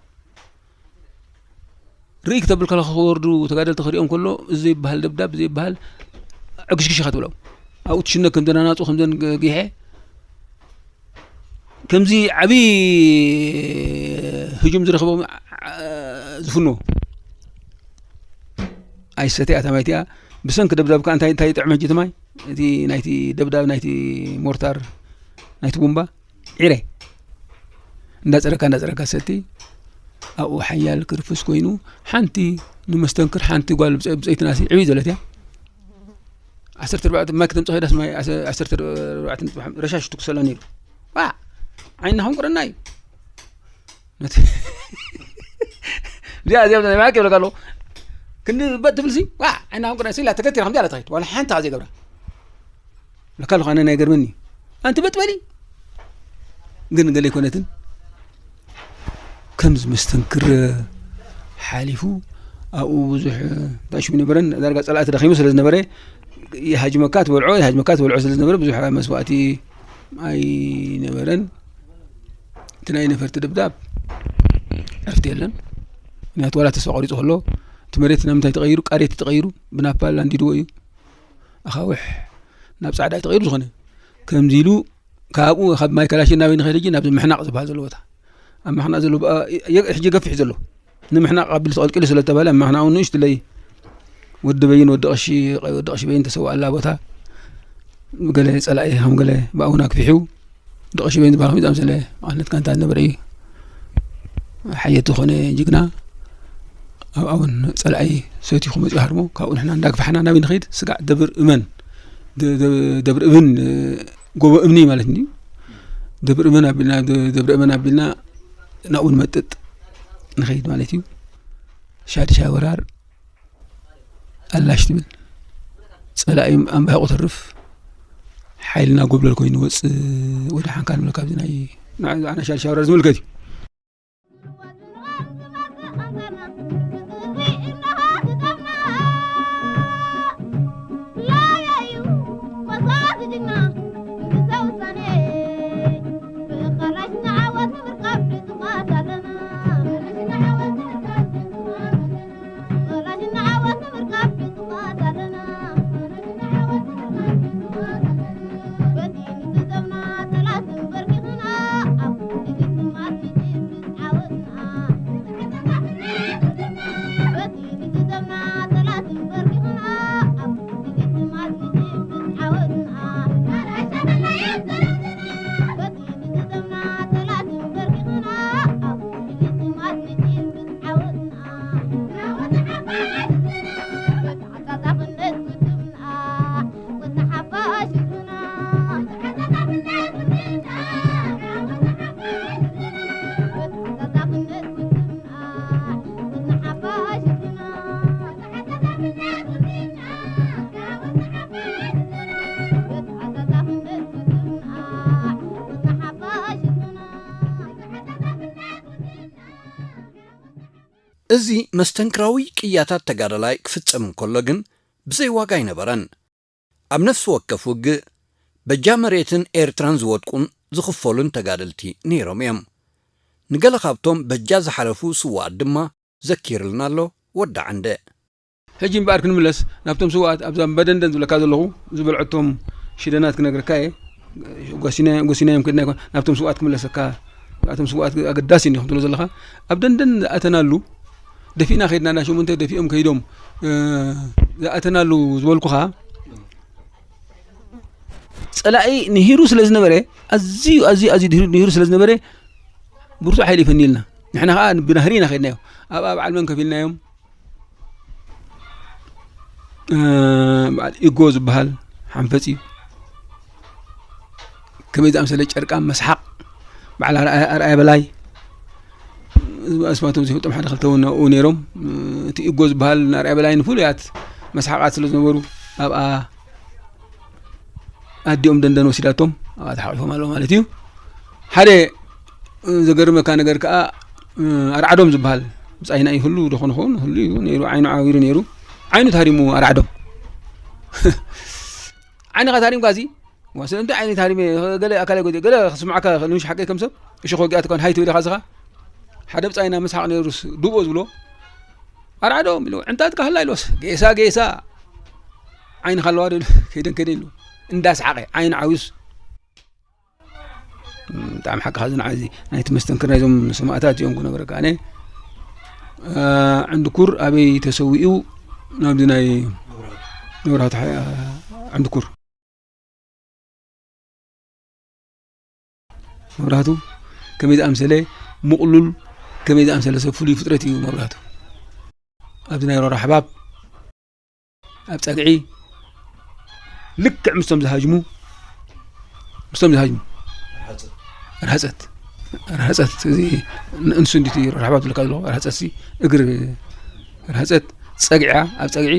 ርእይ ክተብል ከለኻ ክወርዱ ተጋደልቲ ክሪኦም ከሎ፣ እዚ ዘይበሃል ደብዳብ፣ እዚ ዘይበሃል ዕግሽግሽ ኢኻ ትብሎም። ኣብኡ ትሽነክ ከም ዘን ኣናጹ፣ ከም ዘን ጊሐ፣ ከምዚ ዓቢ ህጁም ዝረኽቦም፣ ዓ-፣ ዝፍኖ ኣይሰተ እያ፣ እታ ማይ እቲኣ። ብሰንኪ ደብዳብ ከኣ እንታይ፣ እንታይ ይጥዕም ሕጂ እቲ ማይ? እቲ ናይቲ ደብዳብ፣ ናይቲ ሞርታር፣ ናይቲ ቡምባ ዒረ እንዳጸረካ፣ እንዳጸረካ ሰቲ ኣብኡ ሓያል ክርፍስ ኮይኑ፣ ሓንቲ ንመስተንክር፣ ሓንቲ ጓል ብጸ-፣ ብጸይቲ ናሲ ዕብይ ዘለት እያ። ዓሰርተ ኣርባዕተ ማይ ከተምጽእ ከይዳስ ማይ ዓሰ-፣ ዓሰርተ ኣርባዕተ ነጥቢ ሓሙሽተ ረሻሽ ትኩሰላ ነይሩ። ዋ! ዓይንና ከምቁረና እዩ። ነቲ እዚኣ፣ እዚኣ ናይ ማይ ይብለካ ኣለኹ። ክንዲ በጥ ትብልሲ፣ ዋ! ዓይንና ከምቁረና ኢላ ተገቲራ ከምዚኣ ኢላ ትኸይድ። ዋላ ሓንቲ ዘይገብራ። ለካ ኣለኹ ኣነ ናይ ገርመኒ። ኣንቲ በጥ በሊ። ግን ገለ ኣይኮነትን። ከምዚ መስተንክር ሓሊፉ ኣብኡ ብዙሕ እንታይ ሽሙ ነበረን፣ ዳርጋ ጸላእቲ ደኺሙ ስለ ዝነበረ፣ ይሃጅመካ ትበልዖ፣ ይሃጅመካ ትበልዖ ስለ ዝነበረ፣ ብዙሕ መስዋእቲ ኣይነበረን። እቲ ናይ ነፈርቲ ደብዳብ ዕርፍቲ የለን። ምክንያቱ ዋላ ተስፋ ቆሪጹ ከሎ፣ እቲ መሬት ናብ ምንታይ ተቐይሩ? ቃሬት ተቐይሩ፣ ብናፓል ኣንዲድዎ እዩ። ኣኻውሕ ናብ ጻዕዳ እዩ ተቐይሩ። ዝኾነ ከምዚ ኢሉ ካብኡ፣ ካብ ማይ ካላሽን ናበይ ንኸይድ ሕጂ? ናብ ምሕናቕ ዝበሃል ዘሎ ቦታ። ኣብ ምሕናቕ ዘሎ ብ-፣ የ-፣ ሕጂ ገፊሕ ዘሎ ንምሕናቕ ኣቢሉ ተቐልቂሉ ስለ ዝተባህለ፣ ኣብ ምሕናቕ እውን ንእሽትለይ ወዲ በይን፣ ወዲ ቀሺ፣ ወዲ ቀሺ በይን ተሰውኣላ ቦታ፣ ገለ ጸላኢ ከም ገለ ብኣውን ኣግፊሑ፣ ወዲ ቀሺ በይን ዝበሃል ከሚኡ ዝኣምሰለ መቐነት ጋንታ ዝነበረ እዩ። ሓየት ዝኾነ ጅግና፣ ኣብኣ እውን ጸላኢ ሰቲኹ መጺኡ ሃርሞ። ካብኡ ንሕና እንዳግፋሕና ናበይ ንኸይድ? ስጋዕ ደብር እመን፣ ደ-፣ ደ-፣ ደብር እብን፣ ጎቦ እምኒ ማለት እንድዩ። ደብር እመን ኣቢልና፣ ደ-፣ ደብረ እመን ኣቢልና ናብኡ ንመጥጥ ንኸይድ ማለት እዩ። ሻድሻይ ወራር ኣላሽ ትብል። ጸላኢ ኣንባሂቑ ተርፍ፣ ሓይልና ጎብለል ኮይኑ ወጽእ ወደ ሓንካ ንብል። ካብዚ ናይ ንዓ-፣ ንዓና ሻድሻይ ወራር ዝምልከት እዩ። እዚ መስተንክራዊ ቅያታት ተጋዳላይ ክፍጸም እንከሎ ግን ብዘይ ዋጋ ኣይነበረን። ኣብ ነፍሲ ወከፍ ውግእ በጃ መሬትን ኤርትራን ዝወድቁን ዝኽፈሉን ተጋደልቲ ነይሮም እዮም። ንገለ ካብቶም በጃ ዝሓለፉ ስዉኣት ድማ ዘኪርልና ኣሎ ወዲ ዓንደ። ሕጂ እምበኣር ክንምለስ ናብቶም ስዉኣት፣ ኣብዛ በደንደን ዝብለካ ዘለኹ ዝበልዐቶም ሽደናት ክነግረካ እየ። ጎሲና-፣ ጎሲናዮም ከድና ይኮን፣ ናብቶም ስዉኣት ክምለሰካ። እቶም ስዉኣት ኣገዳሲ እንዲኹም ትብሎ ዘለኻ። ኣብ ደንደን ዝኣተናሉ፣ ደፊእና ከይድና፣ እንዳ ሸሞንተ ደፊኦም ከይዶም፣ እ፣ ዝኣተናሉ ዝበልኩኻ፣ ጸላኢ ንሂሩ ስለ ዝነበረ፣ ኣዝዩ፣ ኣዝዩ፣ ኣዝዩ ድሂሩ፣ ንሂሩ ስለ ዝነበረ፣ ብርቱዕ ሓይሊ ይፈንየልና። ንሕና ኸኣ ብናህሪ ኢና ከይድናዮ። ኣብኣ በዓል መን ከፊልናዮም? እ፣ በዓል ኢጎ ዝበሃል ሓንፈጽ እዩ። ከመይ ዝኣምሰለ ጨርቃም መስሓቕ፣ በዓል ኣርኣያ፣ ኣርኣያ በላይ፣ ኣስማቶም ዘይፈልጦም ሓደ ክልተ እውን ኣብኡ ነይሮም። እቲ ኢጎ ዝበሃል ንኣርኣያ በላይ ንፍሉያት መስሓቓት ስለ ዝነበሩ፣ ኣብኣ ኣዲኦም ደንደን ወሲዳቶም፣ ኣብኣ ተሓቒፎም ኣለዉ ማለት እዩ። ሓደ፣ እ፣ ዘገርመካ ነገር ከኣ፣ እ፣ ኣርዓዶም ዝበሃል ብጻይና ይህሉ ዶ ኾን ኾን? ህሉ እዩ ነይሩ፣ ዓይኑ ዓዊሩ ነይሩ። ዓይኑ ታሪሙ ኣርዓዶ። ዓይንኻ ታሪምካ እዚ ዋስ እንታይ ዓይነት ሃሪመ ገለ ኣካላይ ጎዲኡ ገለ ክስምዓካ ንሽ ሓቀይ ከም ሰብ እሺ ኮጊኣ ትኮን ሃይ ትብል ኢኻ ዝኻ ሓደ ብጻይና መስሓቕ ነይሩስ ዱቦ ዝብሎ ኣርዓዶም ኢሉ ዕንታት ካህላ ኢሎስ ጌሳ ጌሳ ዓይንኻ ኣለዋ ዶ ከይደን ከይደ ኢሉ እንዳስሓቐ ዓይን ዓዊስ ብጣዕሚ ሓቂ ሓዚ ንዓዚ ናይቲ መስተንክር ናይዞም ሰማእታት እዮም ክነግረካ ኣነ ዕንድኩር ኣበይ ተሰዊኡ ናብዚ ናይ መብራህቱ ሓ- ዕንድኩር መብራህቱ ከመይ ዝኣምሰለ ምቕሉል ከመይ ዝኣምሰለ ሰብ ፍሉይ ፍጥረት እዩ መብራህቱ ኣብዚ ናይ ሮራ ኣሕባብ ኣብ ጸግዒ ልክዕ ምስቶም ዝሃጅሙ ምስቶም ዝሃጅሙ ርሃጸት ርሃጸት እዚ ንእንሱ እንዲቲ ርሓባት ዝብለካ ዘለዎ ርሃጸት ሲ እግር ርሃጸት ጸግዒ እያ ኣብ ጸግዒ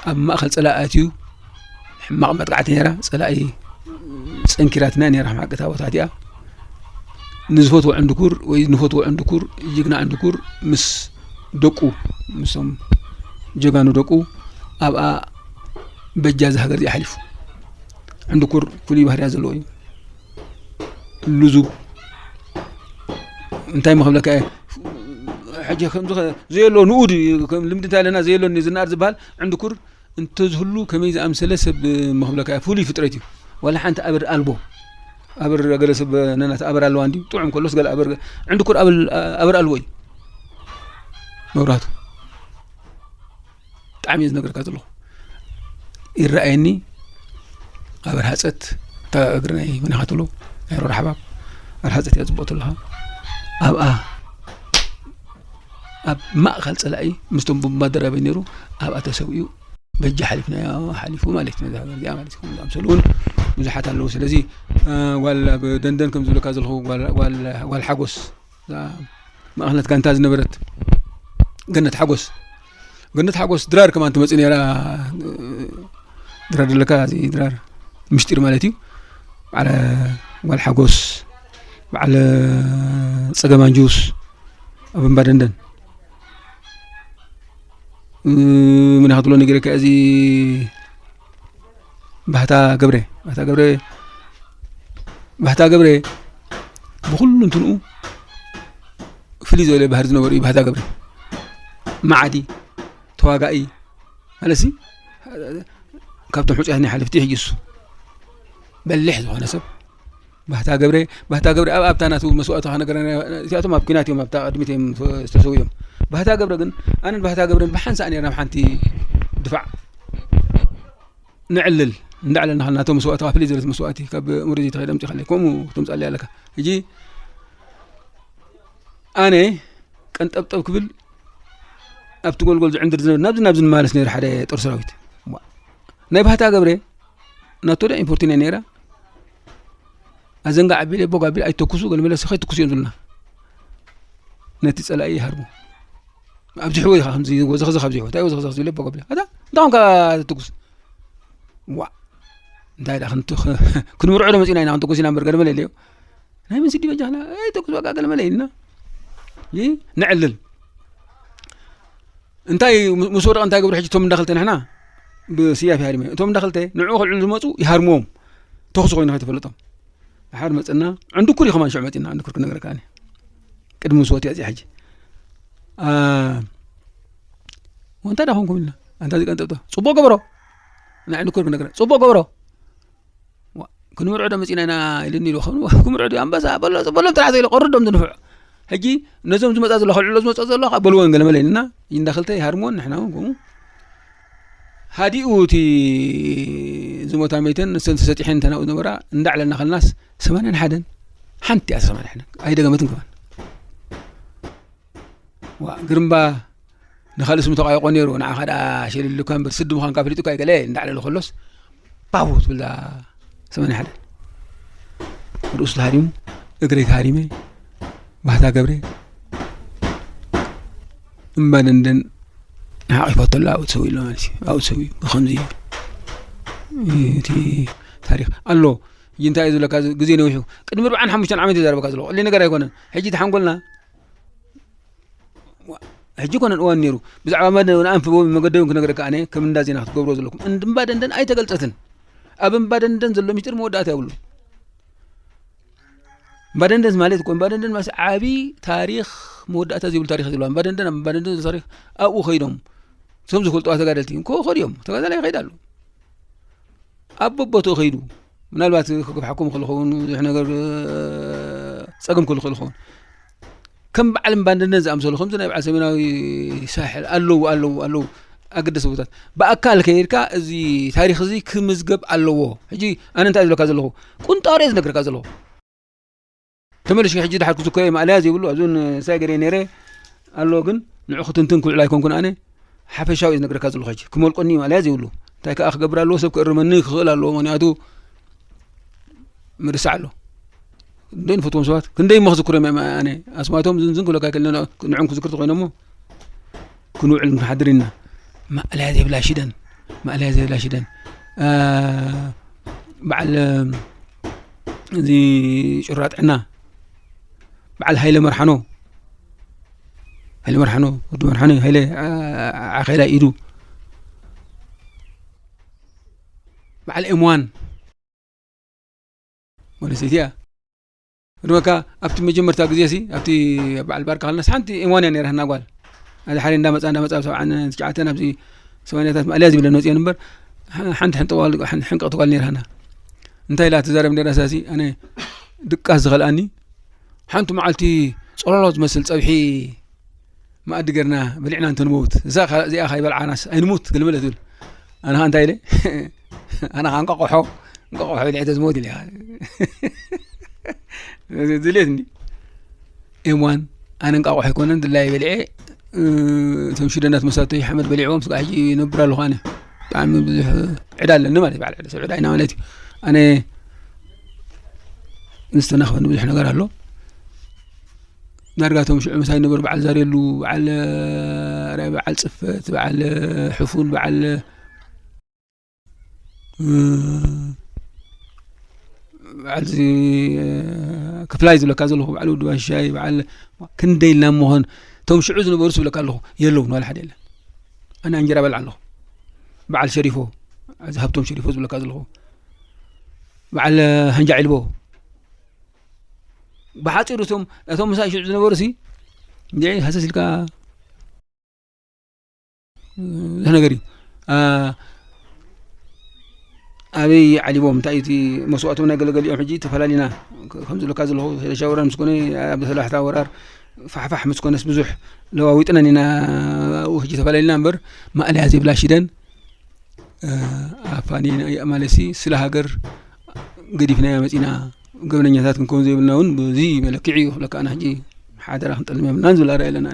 ኣብ ማእኸል ጸላኢ ኣትዩ ሕማቕ መጥቃዕቲ ነይራ ጸላኢ ጸንኪራትና ነይራ ሕማቕ እታ ቦታ እቲኣ ንዝፈትዎ ዕንድኩር ወይ ንፈትዎ ዕንድኩር ጅግና ዕንድኩር ምስ ደቁ ምስቶም ጀጋኑ ደቁ ኣብኣ በጃ እዛ ሃገር እዚኣ ሓሊፉ ዕንድኩር ፍሉይ ባህርያ ዘለዎ እዩ ልዙብ እንታይ መክብለካ እየ ሕጂ ከምዚ ከ- ዘየሎ ንኡድ እዩ። ከም ልምዲ እንታይ ኣለና ዘየሎ ዝናኣድ ዝበሃል ዕንድኩር እንተዝህሉ ከመይ ዝኣምሰለ ሰብ መኽብለካ እያ ፍሉይ ፍጥረት እዩ ዋላ ሓንቲ ኣበር ኣልቦ ኣበር ገለ ሰብ ነናት ኣበር ኣለዋ እንዲ ጥዑም ከሎስ ገለ ኣበር ዕንድኩር ኣበር ኣበር ኣልቦ እዩ መብራቱ ብጣዕሚ እየ ዝነገርካ ዘለኹ ይረኣየኒ ኣበር ሃፀት እታ እግሪ ናይ መን ኢኻ ትብሎ ናይ ሮዳ ሓባብ ኣበር ሃፀት እያ ፅቡቕ ትብለኻ ኣብኣ ኣብ ማእኸል ፀላኢ ምስቶም ቦምባ ደራበይ ነይሩ ኣብኣ ተሰዊኡ በጃ ሓሊፍናዮ ሓሊፉ ማለት እዩ ነዛ ሃገር እዚኣ ማለት እዩ ከምኡ ዝኣምሰሉ እውን ብዙሓት ኣለዉ ስለዚ እ፣ ጓል ኣብ ደንደን ከም ዝብለካ ዘለኹ ጓል- ጓል ጓል ሓጎስ እዛ ማእኸልነት ጋንታ ዝነበረት ገነት ሓጎስ ገነት ሓጎስ ድራር ከማን ትመፅእ ነይራ ድራር ደለካ እዚ ድራር ምሽጢር ማለት እዩ በዓል ጓል ሓጎስ በዓል ፀገማን ጁስ ኣብ እምባ ደንደን ምን ክትብሎ ነጊረካ እዚ ባህታ ገብረ ባህታ ገብረ ባህታ ገብረ ብኩሉ እንትንኡ ፍልይ ዝበለ ባህሪ ዝነበሩ እዩ ባህታ ገብረ መዓዲ ተዋጋኢ ማለትሲ ካብቶም ሕፁያት ናይ ሓለፍቲ ሕጂ እሱ በሊሕ ዝኾነ ሰብ ባህታ ገብረ ባህታ ገብረ ኣብ ኣብታ ናቱ መስዋእቲ ከነገረ እዚኣቶም ኣብ ኩናት እዮም ኣብታ ቅድሚት እዮም ዝተሰውዮም ባህታ ገብረ ግን ኣነን ባህታ ገብረን ብሓንሳእ ነርና ኣብ ሓንቲ ድፋዕ ንዕልል እንዳዕለልና ከለና እቶም መስዋእቲ ካብ ፍልይ ዝበለት መስዋእቲ ካብ ሙሪዚ ተኸይደ ምፅእ ከለይ ከምኡ ክትምፃለይ ኣለካ ሕጂ ኣነ ቀንጠብጠብ ክብል ኣብቲ ጎልጎል ዝዕንድር ዝነብር ናብዚ ናብዚ ንማለስ ነይሩ ሓደ ጦር ሰራዊት ናይ ባህታ ገብረ ናቶ ዳ ኢንፎርቲና ነይራ ኣዘንጋ ዓቢለ ቦግ ኣቢል ኣይተኩሱ ገለመለሲ ከይትኩሱ እዮም ዝብሉና ነቲ ፀላኢ ይሃርሙ ኣብዚሕዎ ኢኻ ከምዚ ወዘኽዘኽ ኣብዚሕዎ እንታይ ወዘኽዘኽ ዝብለ ቦግ ኣቢል ኣታ እንታይ ኮንካ ትትኩስ ዋ እንታይ ዳ ክንምርዖ ዶ መፂና ኢና ክንትኩስ ኢና እምበር ገለመለ የለዮ ናይ ምን ስዲ በጃኽና ኣይተኩስ በቃ ገለመለ ኢልና ነዕልል እንታይ ምስ ወደቐ እንታይ ገብሩ ሕጂ እቶም እንዳክልተ ንሕና ብስያፍ ይሃሪመ እቶም እንዳክልተ ንዕኡ ከልዕሉ ዝመፁ ይሃርምዎም ተኽሲ ኮይኑ ከይተፈለጦም ድሓር መፅና ዕንድኩር እዩ ከማን ሽዑ መፂና ዕንድኩር ክነግረካ ኣነ ቅድሚ ምስ ወትያ እዚኣ ሕጂ እንታይ ዳ ኮንኩም ኢልና ኣንታ ዝቀንጠብቶ ፅቡቅ ገበሮ ንዕንድኩር ክነግረ ፅቡቅ ገበሮ ክንምርዖ ዶ መፂና ኢና ኢልኒ ኢሉ ክምርዖ ዶ ኣንበሳ በሎ በሎም ጥራሕ ዘይለ ቀርዶም ዝንፍዑ ሕጂ ነዞም ዝመፃ ዘሎ ከልዕሎ ዝመፃ ዘሎ ከዓ በልዎን ገለመለ ኢልና እንዳክልተ ይሃርምዎን ንሕና እውን ከምኡ ሃዲኡ እቲ ዝሞታ መይተን ንሰን ተሰጢሐን ተናብኡ ዝነበራ እንዳዕለልና ከለናስ ሰማንያን ሓደን ሓንቲ እያ ሰማንያ ሓደን ኣይደገመትን ከማን ዋ ግርምባ ንኻልእ ስሙ ተቋይቆ ነይሩ ንዓኻ ደኣ ሸሊሉካ እምበር ስዲ ምዃንካ ኣፍሊጡካ ይገለ እንዳዕለሉ ከሎስ ባው ትብል ሰማንያ ሓደ ርእሱ ተሃሪሙ እግረይ ተሃሪመ ባህታ ገብረ እምባ ደንደን ሓቂፋቶ ኣሎ ኣብኡ ትሰው ኢሎ ማለት እዩ ኣብኡ ትሰው እዩ ብከምዚ እቲ ታሪክ ኣሎ ሕጂ እንታይ እዩ ዝብለካ ግዜ ነዊሑ ቅድሚ ርብዓን ሓሙሽተን ዓመት እዩ ዘረበካ ዘሎ ቀሊ ነገር ኣይኮነን ሕጂ ተሓንጎልና ሕጂ ኮነን እዋን ነይሩ። ብዛዕባ መደ-፣ ንኣንፍቦ መገደብን ክነግረካ ኣነ፣ ከም እንዳ ዜና ክትገብሮ ዘለኩም። እንድ-፣ እምባ ደንደን ኣይተገልጸትን። ኣብ እምባ ደንደን ዘሎ ሚስጢር መወዳእታ የብሉን። እምባ ደንደን ማለት እኮ፣ እምባ ደንደን ማለት ዓቢ ታሪኽ፣ መወዳእታ ዘይብሉ ታሪኽ እዩ ዘለዋ። እምባ ደንደን፣ ኣብ እምባ ደንደን ዘሎ ታሪኽ ኣብኡ ከይዶም፣ እቶም ዝፈልጥዋ ተጋደልቲ እንኮ ከድዮም፣ ተጋዳላይ ይኸይድ ኣሎ። ኣብ በቦትኡ ከይዱ፣ ምናልባት ክግፍሓኩም ክእል ክኸውን፣ ብዙሕ ነገር፣ እ፣ ጸገም ክህሉ ክእል ክኸውን። ከም በዓል እምባ ደንደን ዝኣምሰሉ፣ ከምዚ ናይ በዓል ሰሜናዊ ሳሕል ኣለዉ፣ ኣለዉ፣ ኣለዉ፣ ኣገደስቲ ቦታት። ብኣካል ከይድካ፣ እዚ ታሪኽ እዚ ክምዝገብ ኣለዎ። ሕጂ ኣነ እንታይ ዝብለካ ዘለኹ? ቁንጣሮ እየ ዝነግረካ ዘለኹ። ተመሊስኪ ሕጂ ድሓር ክዝክሮ እየ፣ ማእለያ ዘይብሉ፣ ኣብዚ እውን ሳይ ገሬ ነይረ ኣሎ፣ ግን ንዑ ክትንትን ክውዕል ኣይኮንኩን ኣነ። ሓፈሻዊ እየ ዝነግረካ ዘለኹ ሕጂ። ክመልቆኒ ማእለያ ዘይብሉ። እንታይ ከኣ ክገብር ኣለዎ፣ ሰብ ክእርመኒ ክኽእል ኣለዎ፣ ምኽንያቱ ምርሳዕ ኣሎ። ክንደይ ንፈትዎም ሰባት፣ ክንደይ እሞ ክዝክሮም እየ ኣነ። ኣስማቶም ዝንዝን ክብለካ ኣይክእልን፣ ንዕኦም ክዝክር ተኾይኖሞ። ክንውዕል ክንሓድር ኢና። ማእለያ ዘይብላ ሽደን፣ ማእለያ ዘይብላ ሽደን። አ፣ በዓል፣ እዚ ጭራ ጥዕና፣ በዓል ሃይለ መርሓኖ፣ ሃይለ መርሓኖ፣ ወዲ መርሓኖ፣ ሃይለ፣ አ፣ ዓኼላ ኢዱ፣ በዓል ኤምዋን፣ ጓል ኣንስተይቲ እያ። እድመካ ኣብቲ መጀመርታ ግዜ ሲ፣ ኣብቲ በዓል ባርካ ከለናስ ሓንቲ ኤምዋን እያ ነይራትና ጓል። ኣብዚ ሓደ እንዳመጻ፣ እንዳመጻ፣ ኣብ ሰብዓን ትሽዓተን ኣብዚ ሰማንያታት ማእለያ ዝብለን መጽየን እምበር፣ ሓ-፣ ሓንቲ ሕንጥዋል-፣ ሓን-፣ ሕንቅቕቲ ጓል ነይራና። እንታይ ኢላ ትዛረብ ነይራ ሳሲ፣ ኣነ ድቃስ ዝኸልኣኒ፣ ሓንቲ መዓልቲ ጸሎሎ ዝመስል ጸብሒ መኣዲ ገርና በሊዕና እንተንመውት፣ እዛ ኸ-፣ እዚኣ ከይበልዓናስ ኣይንሙት፣ ግልምለ ትብል። ኣነ ኸኣ እንታይ ኢለ? ኣነ ኸኣ እንቋቑሖ፣ እንቋቑሖ በሊዐ ተዝመውት ኢለ። ድሌት እንዲ። ኤምዋን፣ ኣነ እንቋቑሖ ኣይኮነን፣ ድላይ በሊዐ፣ እ፣ እቶም ሽደናት መሳቶይ ሓመድ በሊዕዎም፣ ስጋዕ ሕጂ ይነብር ኣለኹ ኣነ። ብጣዕሚ ብዙሕ ዕዳ ኣለኒ ማለት እዩ፣ በዓል ዕዳ፣ ሰብ ዕዳ ኢና ማለት እዩ። ኣነ ዝተናኽፈኒ ብዙሕ ነገር ኣሎ። ዳርጋ እቶም ሽዑ ምሳይ ነበሩ፣ በዓል ዛሬሉ፣ በዓል፣ እ፣ በዓል ጽፈት፣ በዓል፣ እ፣ ሕፉን፣ በዓል፣ እ፣ በዓል እዚ፣ እ፣ ክፍላይ ዝብለካ ዘለኹ፣ በዓል ወዲ ባሻይ፣ በዓል ክንደይ ኢልና እሞ ኾን፣ እቶም ሽዑ ዝነበሩ ዝብለካ ኣለኹ፣ የለውን፣ ዋላ ሓደ የለን። ኣነ እንጀራ በልዓ ኣለኹ። በዓል ሸሪፎ፣ እዚ ሃብቶም ሸሪፎ ዝብለካ ዘለኹ፣ በዓል ሃንጃ ዒልቦ። ብሓጺሩ እቶም፣ እቶም ምሳይ ሽዑ ዝነበሩ ሲ፣ እንዴ፣ ሃሰስ ኢልካ ብዙሕ ነገር እዩ። አ፣ ኣበይ ዓሊቦም፣ እንታይ እዩ እቲ መስዋእቶም? ናይ ገለገሊኦም ሕጂ ተፈላሊና፣ ከ-፣ ከም ዝብለካ ዘለኹ፣ ሰለሻ ወራር ምስ ኮነ፣ ኣብ ሰላሕታ ወራር ፋሕፋሕ ምስ ኮነስ ብዙሕ ለዋዊጥነን ኢና፣ ኣብኡ ሕጂ ተፈላሊና እምበር፣ ማእለያ ዘይብላ ሽደን፣ እ፣ ኣፋኒና፣ ማለትሲ ስለ ሃገር ገዲፍናያ መጺና፣ ገበነኛታት ክንከውን ዘይብልና እውን በዚ መለክዒ እዩ ክብለካ፣ ኣነ ሕጂ ሓደራ ክንጠልም የብልናን ዝብል ኣረኣእያ ኣለና።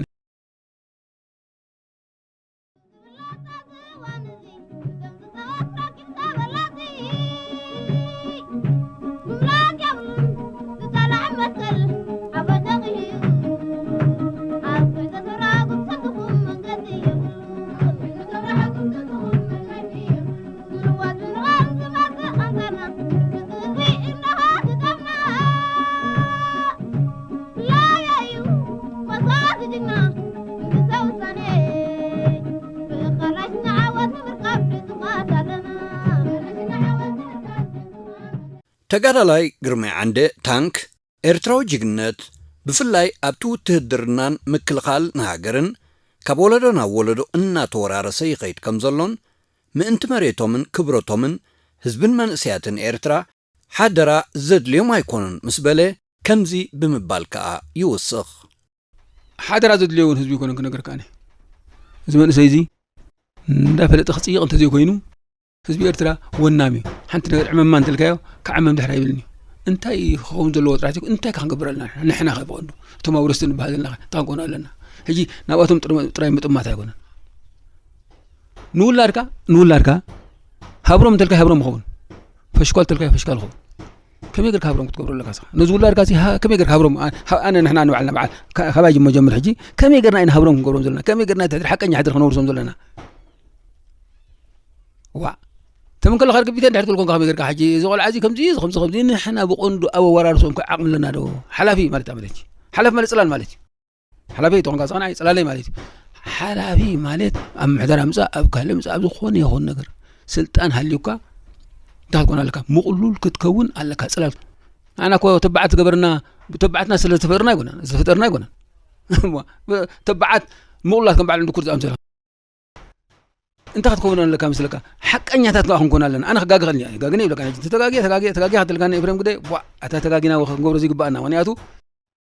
ተጋዳላይ ግርማይ ዓንደ፣ ታንክ፣ ኤርትራዊ ጅግነት፣ ብፍላይ ኣብቲ ውትህድርናን ምክልኻል ንሃገርን፣ ካብ ወለዶ ናብ ወለዶ እናተወራረሰ ይኸይድ ከም ዘሎን፣ ምእንቲ መሬቶምን ክብረቶምን ህዝብን መንእሰያትን ኤርትራ ሓደራ ዘድልዮም ኣይኮኑን ምስ በለ፣ ከምዚ ብምባል ከኣ ይውስኽ። ሓደራ ዘድልዮ እውን ህዝቢ ኣይኮነን ክነግረካ ኣነ። እዚ መንእሰይ እዚ እንዳፈለጠ ክጽይቕ እንተዘይኮይኑ፣ ህዝቢ ኤርትራ ወናም እዩ። ሓንቲ ነገር ዕመማ እንተልካዮ፣ ክዓመም ድሕር ኣይብልን እዩ። እንታይ ክኸውን ዘለዎ ጥራሕ ዘይኮነ፣ እንታይ ከ ክንገብር ኣለና? ንሕና ከ ብቐንዱ፣ እቶም ኣውረስቲ ንበሃል ዘለና ከ፣ እንታይ ክንኮኑ ኣለና? ሕጂ ናብኣቶም ጥር-፣ ጥራይ ምጥማት ኣይኮነን። ንውላድካ፣ ንውላድካ፣ ሃብሮም እንተልካ ሃብሮም ይኸውን። ፈሽኳል እንተልካ ፈሽኳል ይኸውን። ከመይ ጌርካ ሃብሮም ክትገብሮ ኣለካ ንስኻ? ነዚ ውላድካ እዚ ሃ-፣ ከመይ ጌርካ ሃብሮም? ኣ-፣ ሃ-፣ ኣነ ንሕና ንባዕልና በዓል፣ ካ-፣ ካባይ ጅሞ ጀምር ሕጂ፣ ከመይ ጌርና ኢና ሃብሮም ክንገብሮም ዘለና? ከመይ ጌርና እቲ ድሕሪ ሓቀኛ ሕድሪ ከነውርሶም ዘለና? ዋእ። ተመን ከለኻ ርግቢተ እንድሕር ትብል ኮንካ ከመይ ጌርካ ሕጂ፣ እዚ ቆልዓ እዚ ከምዚ፣ እዚ ከምዚ፣ ከምዚ፣ ንሕና ብቐንዱ ኣብ ኣወራርሶም ከ ዓቕሚ ኣለና ዶ? ሓላፊ ማለት ማለት እዩ። ሓላፊ ማለት ጽላል ማለት እዩ። ሓላፊ ተኾንካ፣ ስኻ ንዓይ ጽላለይ ማለት እዩ። ሓላፊ ማለት ኣብ ምሕደራ ምጻእ፣ ኣብ ካልእ ምጻእ፣ ኣብ ዝኾነ ይኹን ነገር ስልጣን ሃልዩካ እንታይ ክትኮን ኣለካ? ምቕሉል ክትከውን ኣለካ። ጽላል ኣና እኮ ተባዓት ገበርና ተባዓትና ስለ ዝተፈጥርና ኣይኮነን ዝተፈጠርና ኣይኮነን። ተባዓት ምቕሉላት ከም ባዕሉ እንድኩር ዝኣምሰለ እንታይ ክትከውን ኣለካ መስለካ? ሓቀኛታት ከዓ ክንኮን ኣለና። ኣነ ክጋገ ከልኒ ጋግነ ይብለካ። ተጋጊ ተጋጊ ተጋጊ ክትልካኒ ኤፍሬም ግደ ቧ ኣታ ተጋጊና ክንገብሮ ዝግባኣና። ምክንያቱ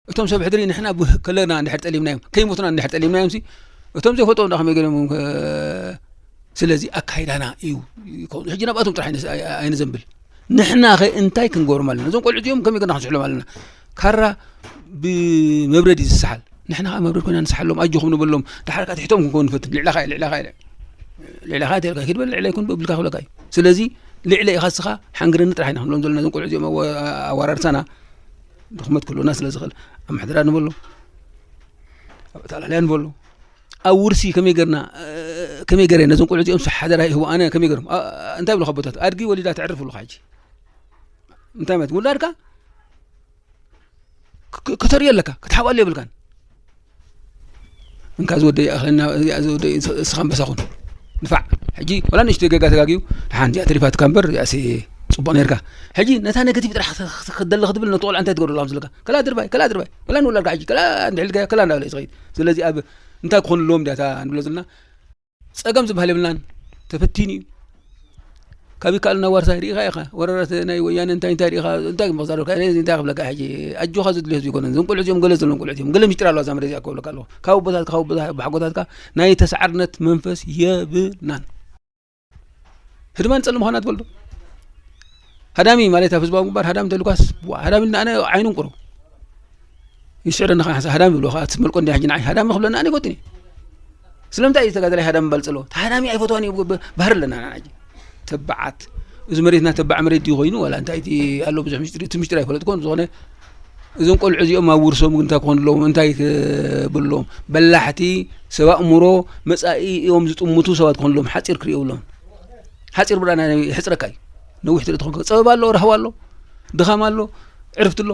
እቶም ሰብ ሕድሪ ንሕና ከለና እንድሕር ጠሊምናዮም፣ ከይሞትና እንድሕር ጠሊምናዮም ሲ እቶም ዘይፈልጦ እንዳ ከመይ ገይሮም ከ-? ስለዚ ኣካይዳና እዩ። ሕጂ ናብኣቶም ጥራሕ ኣይነ-፣ ኣይነዘንብል። ንሕና ኸ እንታይ ክንገብሮም ኣለና? እዞም ቆልዑ እዚኦም ከመይ ገርና ክንስሕሎም ኣለና? ካራ ብመብረድ እዩ ዝሰሓል። ንሕና ከዓ መብረድ ኮይና ንስሓሎም፣ ኣጆኹም ንበሎም። ድሓር ከዓ ትሕቶም ክንከውን ንፈትን። ልዕለኻ እየ፣ ልዕለኻ እየ፣ ልዕለኻ እየ ተልካ፣ ኪድ በል ልዕለይ ኩን ብብልካ ክብለካ እዩ። ስለዚ ልዕለ ኢኻ እስኻ ሓንግረኒ ጥራሕ ኢና ክንብሎም ዘለና። እዞም ቆልዑ እዚኦም ኣወ-፣ ኣወራርሳና ድኽመት ክህልወና ስለ ዝኽእል፣ ኣብ ምሕደራ ንበሎ፣ ኣብ ኣተኣላልያ ንበሎ፣ ኣብ ውርሲ ከመይ ገርና፣ ከመይ ገረ ነዞም ቆልዑ እዚኦም ሓደራ ይህቡ፣ ኣነ ከመይ ገርም፣ ኣ-፣ እንታይ ብሎ ከቦታት፣ ኣድጊ ወሊዳ ተዕርፍ ብሎ ሕጂ። እንታይ ማለት ውላድካ ክ-፣ ክ-፣ ከተርእዮ ኣለካ፣ ክትሓብኣሉ የብልካን። እንካ ዝወደይ ይኣኽለና፣ እዚኣ ዝወደይ ስ-፣ እስኻ ኣንበሳ ኩን። ንፋዕ። ሕጂ ወላ ንእሽተይ ገጋ ተጋግዩ፣ ደሓን እዚኣ ተሪፋትካ እምበር፣ እዚኣሲ ጽቡቕ ነይርካ። ሕጂ ነታ ኔጋቲቭ ጥራሕ ክተ-፣ ክተ-፣ ክደሊ ክትብል ነቲ ቆልዓ እንታይ ትገብረሉ ከም ዘለካ። ከላ ድርባይ፣ ከላ ድርባይ፣ ከላ ንውላድካ ሕጂ፣ ከላ እንድሕልከ፣ ከላ እንዳበለ እዩ ዝኸይድ። ስለዚ ኣብ እንታይ ክኾንሎም ድያ እታ ንብሎ ዘለና? ጸገም ዝበሃል የብልናን። ተፈቲኑ እዩ። ካብ ይከኣል ናብ ዋርሳይ ርኢኻ ኢኻ። ወረራት ናይ ወያነ እንታይ እንታይ ርኢኻ? እንታይ መቕዛዶካ? እንታይ ክብለካ ሕጂ? ኣጆኻ ዘድልዮ ህዝቢ ይኮነን። እዞም ቆልዑ እዚኦም ገለ ዘለዎም ቆልዑ እዮም። ገለ ሚስጢር ኣለዋ እዛ መሬት እዚኣ ክብለካ ኣለኹ። ካብ ኣቦታትካ፣ ካብ ኣቦታ-፣ ኣቦሓጎታትካ ናይ ተሳዓርነት መንፈስ የብልናን። ህድማ ንጸልም ምዃና ትፈልጡ? ሃዳሚ ማለት ኣብ ህዝባዊ ግንባር ሃዳሚ ተልኳስ፣ ዋ፣ ሃዳሚ ኢልና ኣነ ዓይኑ እንቁሩ። ይስዕረኒ ኸዓ ሃዳሚ ይብሎ ኸዓ፣ ትመልቆ እንዲያ ሕጂ ንዓይ ሃዳሚ ክብለኒ ኣነ ይፈትን እየ። ስለምንታይ እዩ ተጋዳላይ ሃዳሚ ባል ጸሎ? ሃዳሚ ኣይፈትዋን እዩ ብ-፣ ባህሪ ኣለና ንዓና ሕጂ። ተባዓት። እዚ መሬትና ተባዕ መሬት ድዩ ኮይኑ? ዋላ እንታይ እቲ ኣሎ ብዙሕ ምስጢር፣ እቲ ምስጢር ኣይፈለጥኩን። ዝኾነ እዞም ቆልዑ እዚኦም ኣብ ውርሶም ግን እንታይ ክኾንሎም፣ እንታይ ክብሎም? በላሕቲ፣ ሰብ ኣእምሮ፣ መጻኢ እዮም ዝጥምቱ ሰባት ክኾንሎም፣ ሓጺር ክርእዮ ብሎም። ሓጺር ብርሃን ይሕጽረካ እዩ። ነዊሕ ትርኢ ትኾንካ። ጸበባ ኣሎ፣ ራህዋ ኣሎ፣ ድኻም ኣሎ፣ ዕርፍቲ ኣሎ፣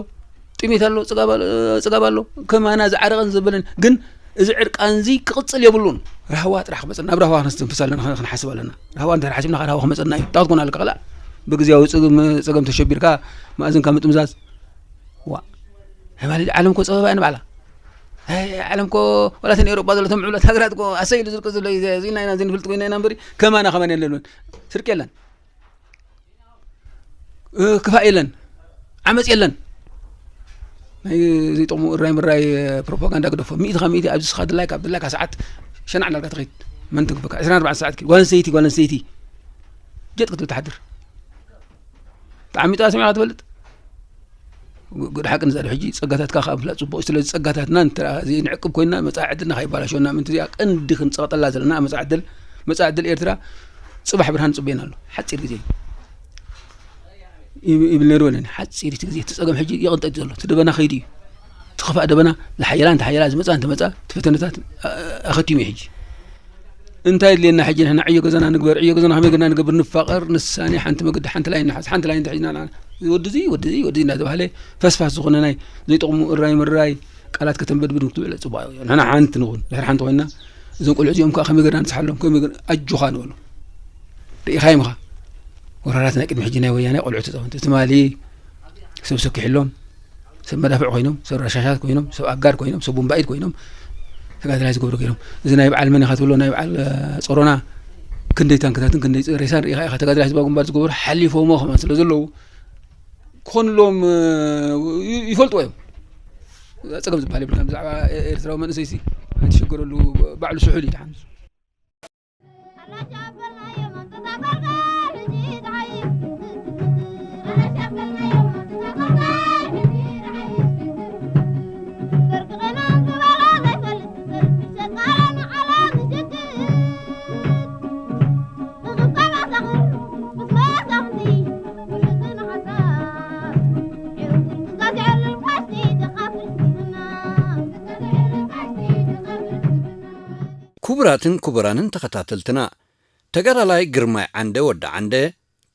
ጥሜት ኣሎ፣ ጽጋብ ኣሎ፣ ጽጋብ ኣሎ። ከማና ዝዓረቐን ዘበለን። ግን እዚ ዕርቃን እዚ ክቕጽል የብሉን። ራህዋ ጥራሕ ክመጸና፣ ናብ ራህዋ ክነስተንፍስ ኣለና፣ ክነሓስብ ኣለና። ራህዋ እንተ ሓሲብና፣ ካብ ራህዋ ክመጸና እዩ። እንታይ ክትኮን ኣለካ? ከላ ብግዜያዊ ጸገም፣ ጸገም ተሸቢርካ፣ መኣዝንካ ምጥምዛዝ። ዋ። ኣይ ማለት ዓለም እኮ ጸበባ እያ ንባዕላ። ኣይ ዓለም እኮ፣ ዋላ እተን ኤውሮጳ ዘሎ፣ እቶም ምዕቡላት ሃገራት እኮ ኣሰይ ኢሉ ዝርቂ ዘሎ እዩ። እዚ ኢና፣ ኢና፣ እዚ ንፍልጥ ኮይና ኢና እምበሪ፣ ከማና፣ ከማን የለን። ስርቂ የለን። እ፣ ክፋእ የለን። ዓመጽ የለን። ናይ ዘይጠቕሙ እራይ ምራይ ፕሮፓጋንዳ ግደፎ። ሚእቲ ካብ ሚእቲ ኣብዚ ስኻ ድላይካ፣ ኣብ ድላይካ ሰዓት ሸናዕ እንዳልካ ትኸይድ። መን ትግበካ? ዕስራን ኣርባዕተን ሰዓት ኪድ። ጓል ኣንስተይቲ፣ ጓል ኣንስተይቲ። ጀጥ ክትብል ትሓድር። ጠዓሚጣ ሰሚዕካ ትፈልጥ? ግ-፣ ግድ ሓቂ ንዛረብ። ሕጂ ጸጋታትካ ከኣ ምፍላጥ ጽቡቕ እዩ። ስለዚ ጸጋታትና እንተ ደኣ ዘይንዕቅብ ኮይንና፣ መጻኢ ዕድልና ከይባላሸወና ምእንቲ እዚኣ ቀንዲ ክንጸቕጠላ ዘለና መጻኢ ዕድል፣ መጻኢ ዕድል ኤርትራ ጽባሕ ብርሃን ጽበየና ኣሎ። ሓጺር ግዜ እዩ። ይብ-፣ ይብል ነይሩ ወለኒ። ሓጺር እቲ ግዜ፣ እቲ ጸገም ሕጂ ይቕንጠጥ ዘሎ። እቲ ደበና ከይዱ እዩ። እቲ ክፋእ ደበና ዝሓየላ እንተሓየላ፣ ዝመጻ እንተመጻ፣ እቲ ፈተነታት ኣ-፣ ኣኸቲሙ እዩ ሕጂ። እንታይ የድልየና ሕጂ? ንሕና ዕዮ ገዛና ንግበር። ዕዮ ገዛና ከመይ ገና ንገብር? ንፋቐር፣ ንሳኔ፣ ሓንቲ መገዲ፣ ሓንቲ ላይን ንሓዝ፣ ሓንቲ ላይን እንተሒዝና ንዓና፣ ወዲ እዚ፣ ወዲ እዚ፣ ወዲ እዚ እናተባህለ ፈስፋስ ዝኾነ ናይ ዘይጠቕሙ እራይ ምራይ ቃላት ከተንበድብድ ክትውዕለ ጽቡቕ እዩ። ንሕና ሓንቲ ንኹን፣ ድሕሪ ሓንቲ ኮይንና፣ እዞም ቆልዑ እዚኦም ከኣ ከመይ ገርና ንስሓሎም፣ ከመይ ገርና ኣጆኻ ንበሎም። ርኢኻዮም ኢኻ። ወራራት ናይ ቅድሚ ሕጂ ናይ ወያነ ቆልዑ ተጻወንቲ። ትማሊ ሰብ ሰኪሕሎም፣ ሰብ መዳፍዕ ኮይኖም፣ ሰብ ረሻሻት ኮይኖም፣ ሰብ ኣጋር ኮይኖም፣ ሰብ ቡምባኢት ኮይኖም፣ ተጋዳላይ ዝገብሩ ገይሮም። እዚ ናይ በዓል መን ኢኻ ትብሎ፣ ናይ በዓል፣ እ፣ ጾሮና ክንደይ ታንክታትን ክንደይ ሬሳን ርኢኻ ኢኻ። ተጋዳላይ ህዝባዊ ግንባር ዝገበሩ ሓሊፎሞ ከማን ስለ ዘለዉ፣ ክኾንሎም፣ እ፣ ይ-፣ ይፈልጥዎ እዮም። ጸገም ዝበሃል የብልካን። ብዛዕባ ኤ-፣ ኤርትራዊ መንእሰይሲ ኣይትሸገረሉ፣ ባዕሉ ስሑል እዩ ደሓን። ክቡራትን ክቡራንን ተኸታተልትና፣ ተጋዳላይ ግርማይ ዓንደ ወዲ ዓንደ፣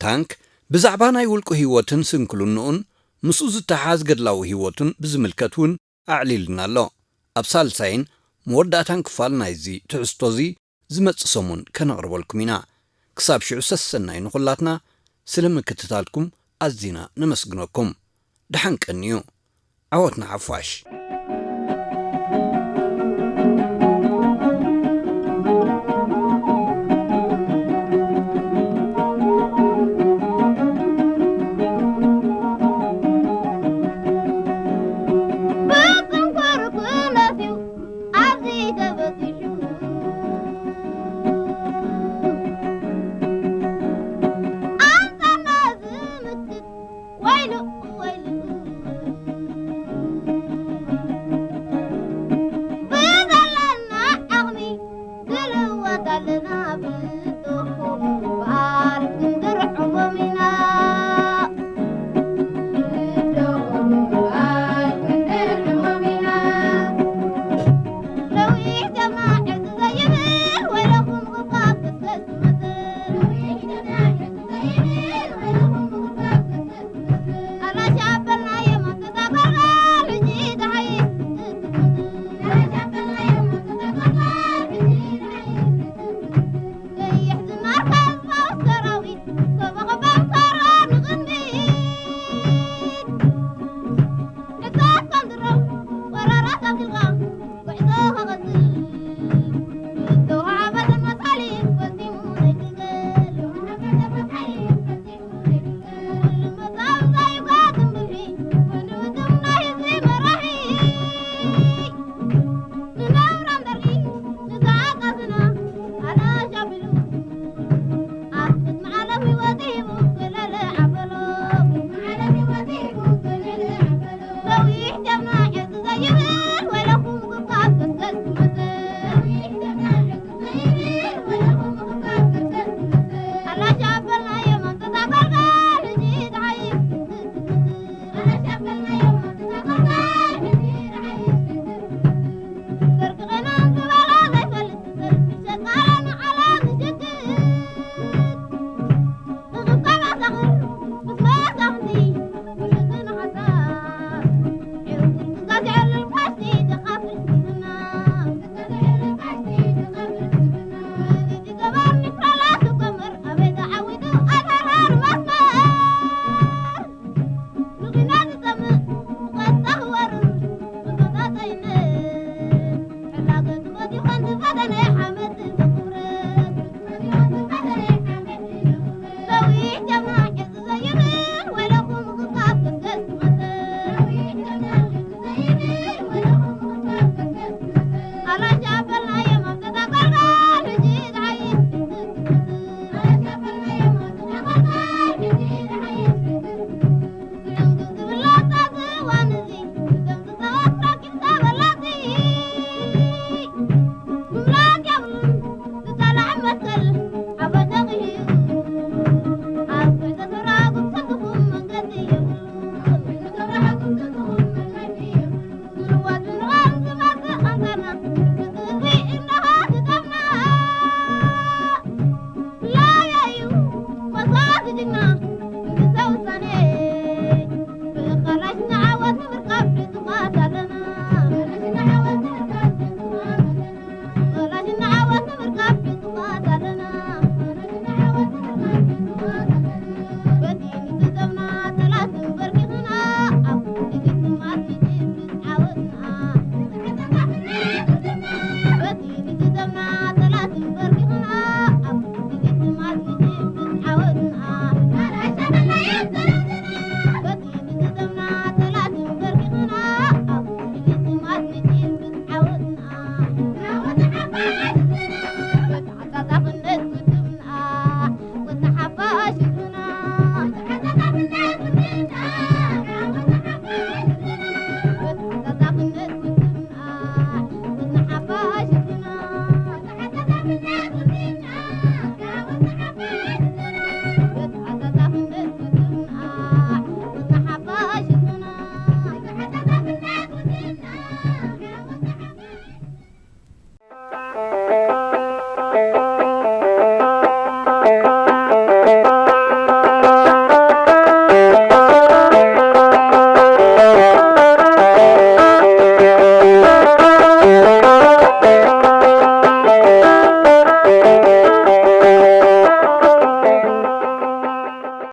ታንክ፣ ብዛዕባ ናይ ውልቁ ህይወትን ስንክልንኡን ምስኡ ዝተሓዝ ገድላዊ ህይወቱን ብዝምልከት እውን ኣዕሊልና ኣሎ። ኣብ ሳልሳይን መወዳእታን ክፋል ናይዚ ትሕዝቶ እዚ ዝመጽእ ሰሙን ከነቕርበልኩም ኢና። ክሳብ ሽዑ ሰሰናይ ንኹላትና። ስለ ምክትታልኩም ኣዚና ነመስግነኩም። ደሓን ቀንዩ። ዓወት ንሓፋሽ።